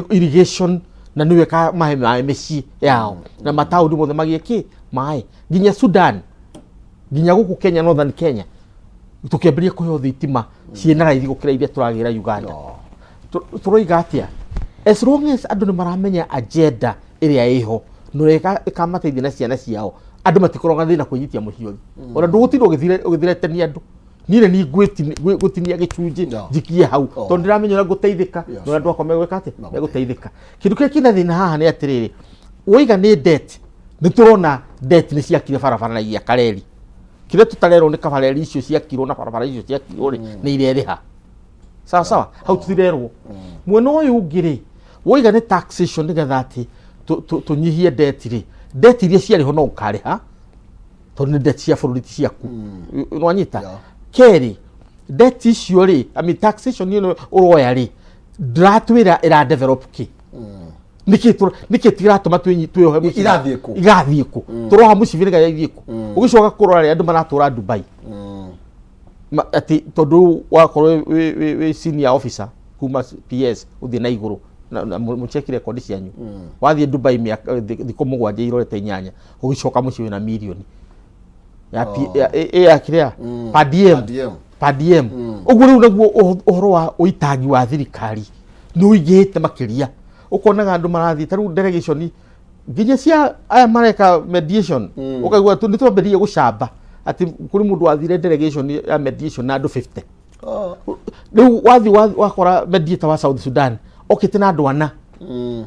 irrigation. Na nĩwe ĩkamahe maĩ mĩciĩ yao na mataũni mothe magĩe kĩ maĩ, nginya Sudan, nginya gũkũ Kenya, Northern Kenya, tũkĩambĩrĩria kũheo thitima ciĩna raithi gũkĩra iria tũragĩra Uganda. Tũroiga atĩa? As long as andũ nĩ maramenya agenda ĩrĩa ĩho na ũrĩa ĩkamateithia na ciana ciao, andũ matikoragwo na thĩna kwĩnyitia mũhiũri. Ona ndũgũtinda ũgĩthiretania andũ, niĩ nĩ niĩ ngwĩtinia gĩcunjĩ njikie hau, tondũ ndĩramenya ũrĩa ngũteithĩka na ũrĩa andũ akwa megwĩka atĩa, megũteithĩka. Kĩndũ kĩrĩa kĩna thĩna haha nĩ atĩrĩrĩ, woiga nĩ debt, nĩ tũrona debt nĩ ciakire barabara na igĩaka reri. Kĩrĩa tũtarerwo nĩ kaba reri icio ciakirwo na barabara icio ciakirwo rĩ, nĩ irerĩha sawa sawa? Hau tũtirerwo. Mwena ũyũ ũngĩ rĩ, woiga nĩ taxation nĩgetha atĩ tũnyihie debt rĩ, debt iria ciarĩ ho no ũkarĩha, tondũ nĩ debt cia bũrũri, ti ciaku. Nĩwanyita? Kerĩ, debt icio rĩ, I mean, taxation ĩno ũroya rĩ, ndĩratwĩra ĩra develop kĩ? Nĩkĩ nĩkĩ tiratũma twĩohe mũcibi? Irathiĩ kũ? Irathiĩ kũ? Tũroha mũcibi nĩgetha ithiĩ kũ? Ũgĩcoka kũrora rĩ, andũ maratũra Dubai. Atĩ tondũ wakorwo wĩ senior officer kuma PS ũthiĩ na igũrũ na mũcheki rekondi cianyu, wathiĩ Dubai mĩaka thikũ 7 irorete 8, ũgĩcoka mũciĩ wĩna mirioni ya ya kĩrĩa, per diem. Per diem. Per diem. Ũguo rĩu naguo ũhoro wa ũitangi wa thirikari nĩ ũingĩhĩte makĩria. Ũkonaga andũ marathiĩ ta rĩu delegation nginya cia aya mareka mediation, ũkaigua tu nĩ twambĩrĩrie gũcamba atĩ kũrĩ mũndũ wathire delegation ya mediation na andũ 50. Rĩu wathiĩ wakora mediator wa South Sudan okĩte na andũ 4.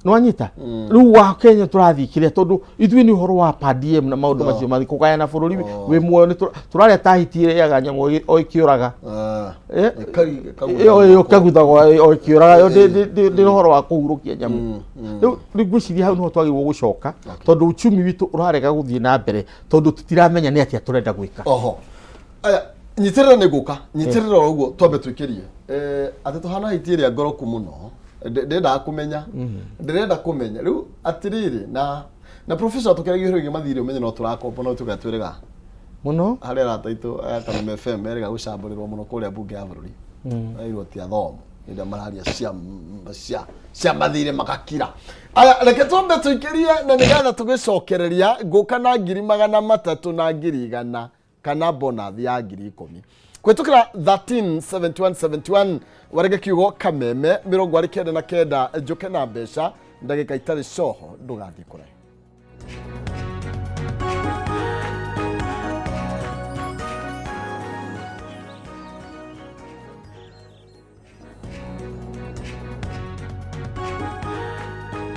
Nĩwanyita? Rĩu wa Kenya tũrathiĩ kĩrĩa, tondũ ithuĩ nĩ ũhoro wa per diem na maũndũ macio mathiĩ kũgayana bũrũri wĩ muoyo. Nĩ tũrarĩa ta hiti ĩrĩaga nyamũ o ĩkĩũraga. Ĩyo ĩkaguthagwo o ĩkĩũraga. Ĩyo ndĩ ũhoro wa kũhurũkia nyamũ. Rĩu rĩu ngwĩciria hau nĩho twagĩrĩirwo gũcoka, tondũ uchumi witũ ũrarega gũthiĩ na mbere tondũ tũtiramenya nĩ atĩa tũrenda gwĩka. Oho aya, nyitĩrĩra, nĩ ngũka nyitĩrĩra o ũguo, twambe twĩkĩrie atĩ tũhana hiti ĩrĩa ngoroku mũno. Ndendaga kũmenya, ndĩrenda kũmenya rĩu atĩrĩrĩ, na professor, tũkĩragia ũhoro wĩgiĩ mathirĩ, ũmenye no tũrakombo no tuga twĩrĩga mũno. Harĩ arata aitũ aya Kameme FM merĩga gũcambũrĩrwo mũno kũrĩa mbunge ya bũrũri, ĩrwo ti athomo hĩndĩ ĩrĩa mararia cia mathirĩ magakira. Aya, reke twambe tũikĩrie na nĩgetha tũgĩcokereria ngũka na 300,000 na 100,000 kana bonus ya 10,000 kũhĩtũkĩra 137171. Warege kiugo Kameme 99 njũke na mbeca ndagĩka itarĩ coho. Ndũgathiĩ kũraihu.